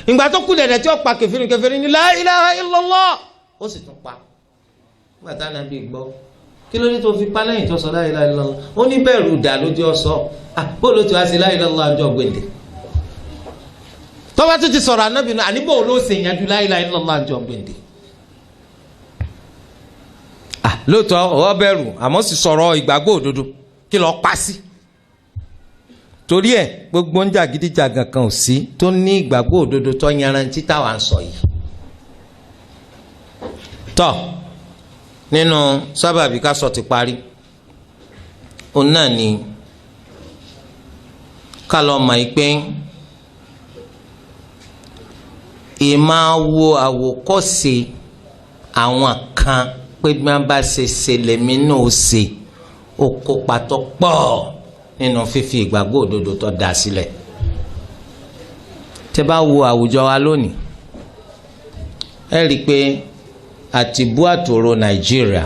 Ìgbà tó kú dẹ̀dẹ̀ tí ó pa kèfèrí, kèfèrí ní la ilaha illallah, ó sì tún pa. Nígbà tá Ànábì gbọ́, kí ló ní tó fi pa lẹ́yìn tó sọ la ilaha illallah? Ó ní bẹ̀rù dà lójú ọ̀sọ́ bó ló ti wá sí la ilaha illallah àjọ gbèǹde. Tọ́ba tó ti sọ̀rọ̀ Ànábì náà, àníbò ló ṣe ìyànjú la ilaha illallah àjọ gbèǹde. Lóòótọ́ ọ̀ọ́ bẹ̀rù, àmọ́ sì sọ̀rọ̀ ìgbàgbọ́ òdodo, kí lọ́ọ́ pa sí. Torí ẹ̀, gbogbo ń jàgídíjàgàn kan ò sí tó ní ìgbàgbọ́ òdodo tó yanrantí táwa ń sọ yìí. Tọ́, nínú sábàbí ká sọ ti parí, òun náà ni ká lọ mọ̀ yìí pé ìmáa wo àwòkọ́ṣe àwọn kan pé bí wọ́n bá ṣe ṣe lèmi náà ó ṣe, ó kópa tó pọ̀ nínú fífi ìgbàgbọ́ òdodo tó dá sílẹ̀. Tẹ́ bá wo àwùjọ wa lónìí, ẹ rí i pé àtìbú àtòrò Nàìjíríà,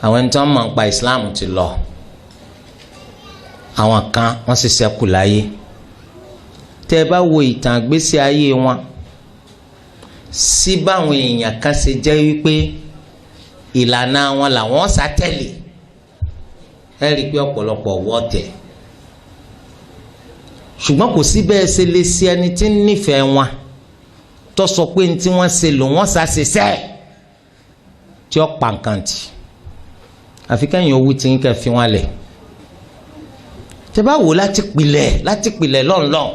àwọn ẹni tí wọ́n mọ̀ nípa Islam ti lọ, àwọn kan wọ́n sì ṣẹ́kù láyé. Tẹ́ bá wo ìtàn àgbésí ayé wọn sí, báwọn èèyàn kan ṣe jẹ́ wípé ìlànà wọn làwọn sátẹ̀lì, ẹ rí i pé ọ̀pọ̀lọpọ̀ wọ́ tẹ̀. Ṣùgbọ́n kò sí bẹ́ẹ̀ ṣe lè ṣe ẹni tí ń nífẹ̀ẹ́ wọn tó sọ pé ní tí wọ́n ṣe lò wọ́n ṣàṣeṣẹ́ tí ó pa nǹkan tì, àfi kẹ́yìn owó tí ń kẹ́ fi wọn lẹ̀. Tẹ́ bá wò láti pilẹ̀, láti pilẹ̀ lọ́nlọ́n,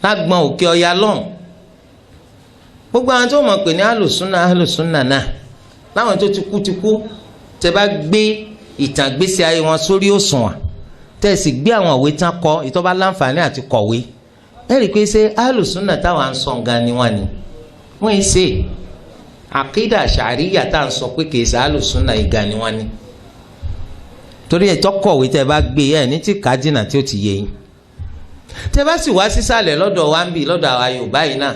lágbọ́n òkè ọya lọ́n, gbogbo àwọn tó mọ̀ pé ní alùsùnà, alùsùnà náà láwọn tó ti kú ti kú. Tẹ́ bá gbé ìtàn gbèsè ayé wọn sórí òṣùwọ̀n, tẹ́ sì gbé àwọn òwe tán kọ, ìtọ́ bá láǹfààní àti kọ̀wé, ẹ rí i pé ṣé alùsùnà táwọn à ń sọ gan ni wọ́n ni wọ́n yìí ṣe àkídà ṣàríyà tá à ń sọ pé kì í ṣe alùsùnà ìgà ni wọ́n ni. Torí ẹ̀ tọ́kọ̀wé, tẹ́ bá gbé ẹ̀ ní tí kájìnà tí ó ti yé yín. Tẹ́ bá sì wá sísàlẹ̀ lọ́dọ̀ wa ń bì, lọ́dọ̀ àwa Yorùbá yìí náà,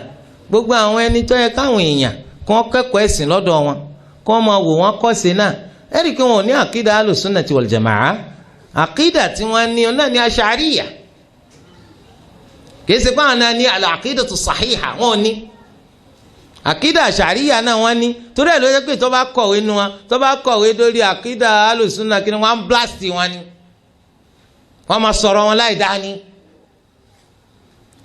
gbogbo àwọn ẹni tó yẹ káwọn èèyàn kí wọ́n kẹ́kọ̀ọ́ ẹ̀sìn lọ́dọ̀ wọn, kí wọ́n máa wò wọ́n kọ́sẹ̀ náà, ẹ rí i pé wọn ò ní àkídà alùsùnà wal jamaa. Àkídà tí wọ́n ní náà ní aṣàríyà, kì í ṣe pé àwọn náà ní al-aqidatu sahiha. Wọn ò ní àkídà àṣàríyà náà wọ́n ní. Torí ẹ̀ ló yẹ pé tó bá kọ̀wé nu wọn, tó bá kọ̀wé lórí àkídà alùsùnà, kí ni wọ́n á blast wọn ni, wọ́n máa sọ̀rọ̀ wọn láì dání.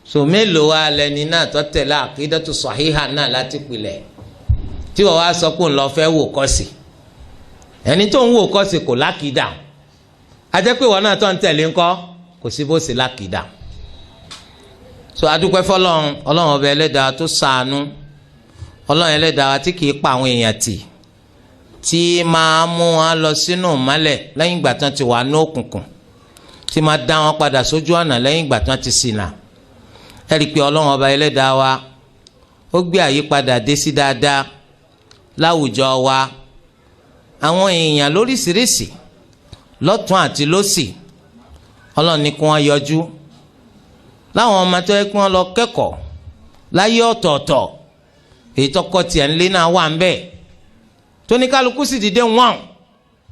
So mélòó wa lẹni náà tó tẹ̀lé àkídàtu sahiha náà láti pilẹ̀, tí wọ́n wá sọ pé òun lọ fẹ́ wò kọ́sì? Ẹni tó ń wò kọ́sì kò lákìdá. Ajẹ́ pé ìwọ náà tó ń tẹ̀lé ńkọ́ kò sí bó ṣe lákìdá. So adúpẹ́ fọlọ́run, ọlọ́run ọba ẹlẹ́dàá tó ṣàánú, ọlọ́run ẹlẹ́dàá tí kìí pa àwọn èèyàn tì, tí máa mú wọn lọ sínú ìmọ́lẹ̀ lẹ́yìn ìgbà tán ti wà ní òkùnkùn, tí máa dá wọn padà sójú ọ̀nà lẹ́yìn ìgbà tán ti ṣìnà. Ẹ rí i pé ọlọ́run ọba ẹlẹ́dàá wa ó gbé àyípadà dé sí dáadáa láwùjọ wa. Àwọn èèyàn lóríṣiríṣi lọ́tún àti lósì, ọlọ́run ní kí wọ́n yọjú láwọn ọmọ tó yẹ kí wọ́n lọ kẹ́kọ̀ọ́ láyé ọ̀tọ̀ọ̀tọ̀, èyí tọkọ tiẹ̀ ńlé náà wà ń bẹ́ẹ̀, tóníkàlùkù sì dìde wọ́n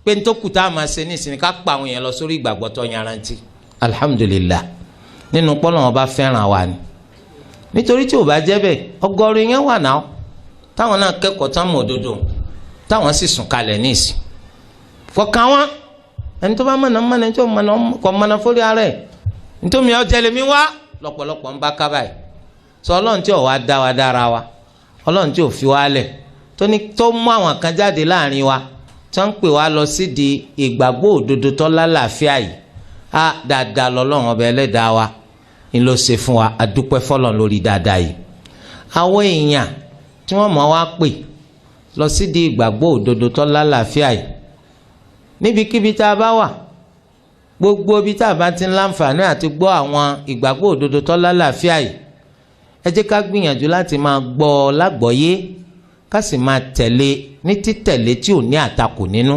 pé ní tó kù tá a máa ṣe ní ìsinmi ká pa àwọn èèyàn lọ sórí ìgbàgbọ́ tó yanrantí. Alhamdulillah, nínú pọ́lọ́ wọn bá fẹ́ràn wa ni, nítorí tí ò bá jẹ́ bẹ́ẹ̀ ọgọ́rùn yẹn wà náà táwọn náà kẹ́kọ̀ọ́ tán mọ̀ òdodo, táwọn sì sùn kalẹ̀ ní ìsìn kọ̀ọ̀kan wọn. Ẹni tó bá mọ̀nà mọ̀nà, ẹni tó mọ̀nà kọ̀ mọ̀nà fórí ara ẹ̀, nítorí ọjà lèmi wá lọ́pọ̀lọpọ̀ ń bá kábàáyì sọ. Ọlọ́run tí ò wá dá wa dára wa, ọlọ́run tí ò fi wá lẹ̀, tó ní tó mú àwọn kan jáde láàrin wa tó ń pè wá lọ sídìí ìgbàgbọ́ òdodo tó lálàáfíà yìí, á dáadáa lọ́lọ́run ọba ẹlẹ́dàá wa ń lọ ṣe fún wa. Adúpẹ́ fọlọ́run lórí dáadáa yìí. Àwọn èèyàn tí wọ́n mọ̀ wá pè lọ sídìí ìgbàgbọ́ òdodo tó lálàáfíà yìí, níbikíbi tá a bá wà, gbogbo ibi tá a bá ti ń láǹfààní àti gbọ́ àwọn ìgbàgbọ́ òdodo tó lálàáfíà yìí, ẹ jẹ́ ká gbìyànjú láti máa gbọ́ ọ lágbọ́yé, ká sì máa tẹ̀lé ní títẹ̀lé tí ò ní àtakò nínú,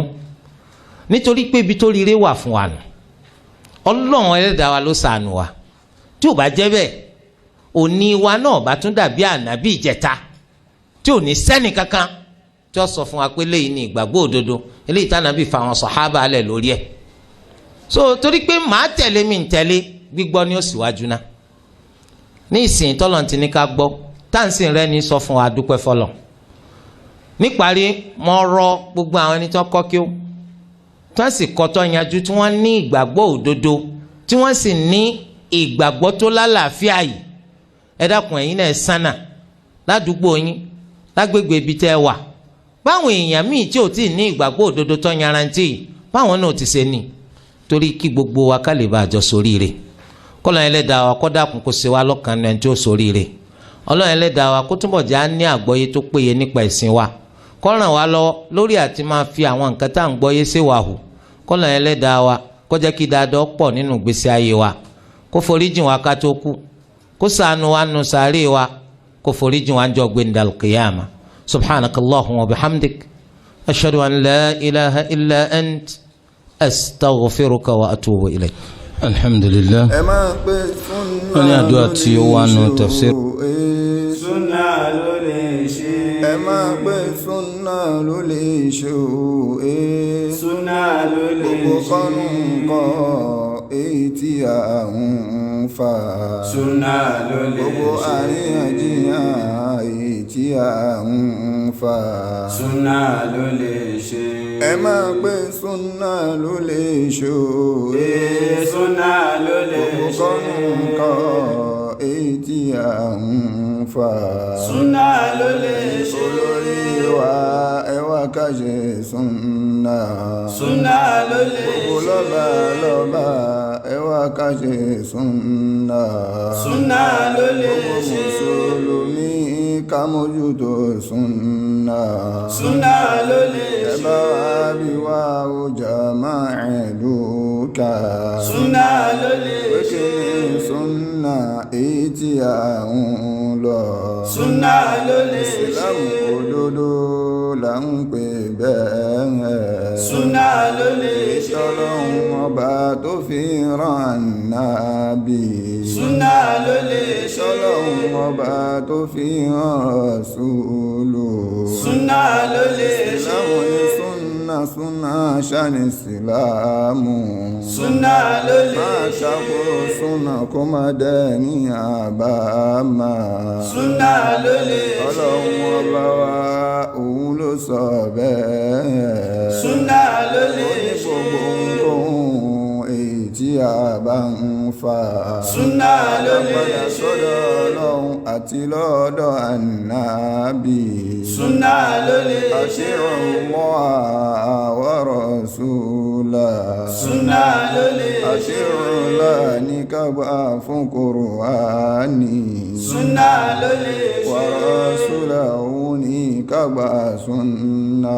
nítorí pé ibi tó rire wà fún wa nù. Ọlọ́run ẹlẹ́dàá wa ló ṣàánú wa. Tí ò bá jẹ́ bẹ́ẹ̀, òní wa náà bá tún dàbí àná bí ìjẹta, tí ò ní sẹ́ni kankan tí ó sọ fún wa pé léyìí ní ìgbàgbọ́ òdodo eléyìí tánàbí fa àwọn sàhábà lẹ̀ lórí ẹ̀. So torí pé màá tẹ̀lé mi ń tẹ̀lé, gbígbọ́ ni ó síwájú náà. Ní ìsìn tọ́lọ̀ ti ní ká gbọ́, táǹsì rẹ ní sọ fún wa, dúpẹ́ fọlọ̀. Níparí, mo rọ gbogbo àwọn ẹni tó kọ́ kí ó tí wọ́n sì kọ́tọ́ yanjú, tí wọ́n ní ìgbàgbọ́ òdodo, tí wọ́n sì ní ìgbàgbọ́ tó lálàáfíà yìí, ẹ dákun, ẹ̀yin náà sánà ládùúgbò yín, lágbègbè ibi tẹ́ ẹ wà, báwọn èèyàn míì tí ò tí ì ní ìgbàgbọ́ òdodo tó yanrantí yìí, báwọn náà ti ṣe ní, torí kí gbogbo wa ká lè bá àjọ ṣoríire. Kọ́lọ́n ẹlẹ́dàá wa kó dákun kó ṣe wá lọ́kàn náà tí ó ṣoríire. Ọlọ́run ẹlẹ́dàá wa kó túnbọ̀ já ní àgbọ́yé tó péye nípa ẹ̀sìn wa, kó ràn wá lọ́wọ́ lórí àti máa fi àwọn nǹkan tá à ń gbọ́yé ṣe wà hù. Kọ́lọ́n ẹlẹ́dàá wa kó jẹ́ kí dáadọ́ pọ̀ nínú ìgbésí ayé wa, kó foríjìn wa ká tó kú, kó ṣàánú wa nù sàárè wa, kó foríjìn wa jọ gbẹ̀ndàl qiyama. Subhanakallahumma wa bihamdik, ashhadu an la ilaha illa ant, astaghfiruka wa atubu ilayk. Alhamdulillah. Ẹ máa pé súnà. Wọ́n ní àdúrà tí ó wà nù tafsir. Súnà ló lè ṣe. Ẹ máa pé súnà ló lè ṣe o. Súnà ló lè Gbogbo ṣe. kọ́nù kọ́ èyí tí a ń fà. Súnà ló lè Gbogbo ṣe. àríyànjiyàn èyí tí a ń fà. Súnà ló lè ṣe. Ẹ máa pé súnà ló lè ṣe o. Súnà ló lè Gbogbo ṣe. kọ́nù kọ́ èyí tí a ń fà. Súnà ló lè ṣe. Olórí wa, ẹ wá ká ṣe súnà. Súnà ló lè Gbogbo ṣe. lọ́ba lọ́ba, ẹ wá ká ṣe súnà. Súnà ló lè Gbogbo ṣe. mùsùlùmí, ká mójútó súnà. Súnà ló lè Ẹ ṣe. bá wa bí wa ó jàmá ìlú ká. Súnà ló lè Pé ṣe. kí ni súnà èyí tí a ń lọ? Súnà ló lè ṣe. Ìsìlámù òdodo là ń pè bẹ́ẹ̀. Súnà ló lè ṣe. Tọ́lọ́hun ọba tó fi rán Nábì. Súnà ló lè ṣe. Tọ́lọ́hun ọba tó fi rán Rọ̀súlù. Súnà ló lè ṣe. Ìsìlámù ní súnà, súnà ṣáni ìsìlámù. Súnà ló lè Máa ṣe. ṣàkó súnà kó má dẹ́ ní àbámà. Súnà ló lè ṣe. Ọlọ́run ọba wa, òun ló sọ bẹ́ẹ̀. Súnà ló lè Ó ní ṣe. gbogbo ohunkóhun èyí tí a bá ń fà. Súnà ló lè Padà ṣe. sọ́dọ̀ Ọlọ́run àti lọ́dọ̀ Ànábì. Súnà ló lè ṣe. Àṣírò Allah wa rasula. Súnà ló lè ṣe. Àṣírò Allah ní ká gbà fún Kùránì. Súnà ló lè ṣe. Wa rasulahu ní ká gbà súnà.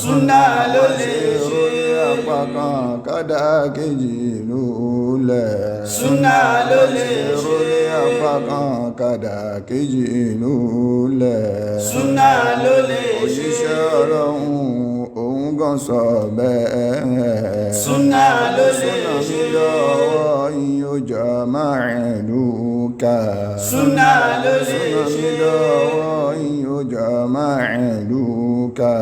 Súnà ló lè Àṣírò ṣe. ní apá kan kádà kejì lulẹ̀. Súnà ló lè Àṣírò ṣe. ní apá kan kádà kejì lulẹ̀. Súnà ló lè ṣe. Òjíṣẹ́ Ọlọ́run òun gan sọ bẹ́ẹ̀. Súnà ló lè Súnà mi ṣe. lọ́wọ́ yóò jọ máa lùkà. Súnà ló lè Súnà mi ṣe. lọ́wọ́ yóò jọ máa lùkà.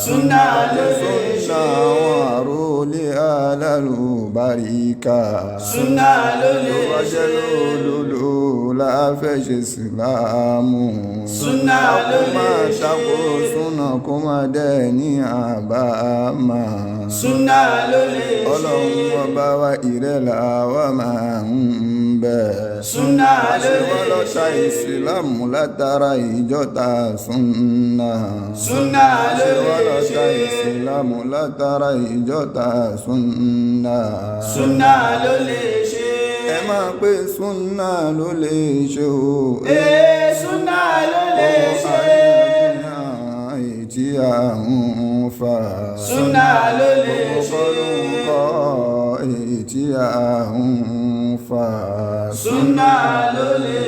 Súnà ló lè Súnà ṣe. àwọn àrólé alálùbáríkà. Súnà ló Tó lè bá jẹ́ ṣe. lódodo la fẹ́ ṣe sílámù. Súnà ló Kó lè máa ṣe. tako súnà kó máa dẹ̀ ní àbámà. Súnà ló lè ṣe. Ọlọ́run ọba wa ìrẹ́là wa máa ń bẹ̀. Súnà ló Ṣé lè wọ́n lọ ta ṣe. ìsìlámù látara ìjọta súnà? Súnà ló Ṣé wọ́n lè lọ ta ṣe. ìsìlámù látara ìjọta súnà? Súnà ló lè ṣe. Ẹ máa pé súnà ló lè ṣe o. Ee, súnà ló lè ṣe. Èyí tí a ń fà. Súnà ló lè ṣe. Kọ́ èyí tí a ń fà. Súnà ló lè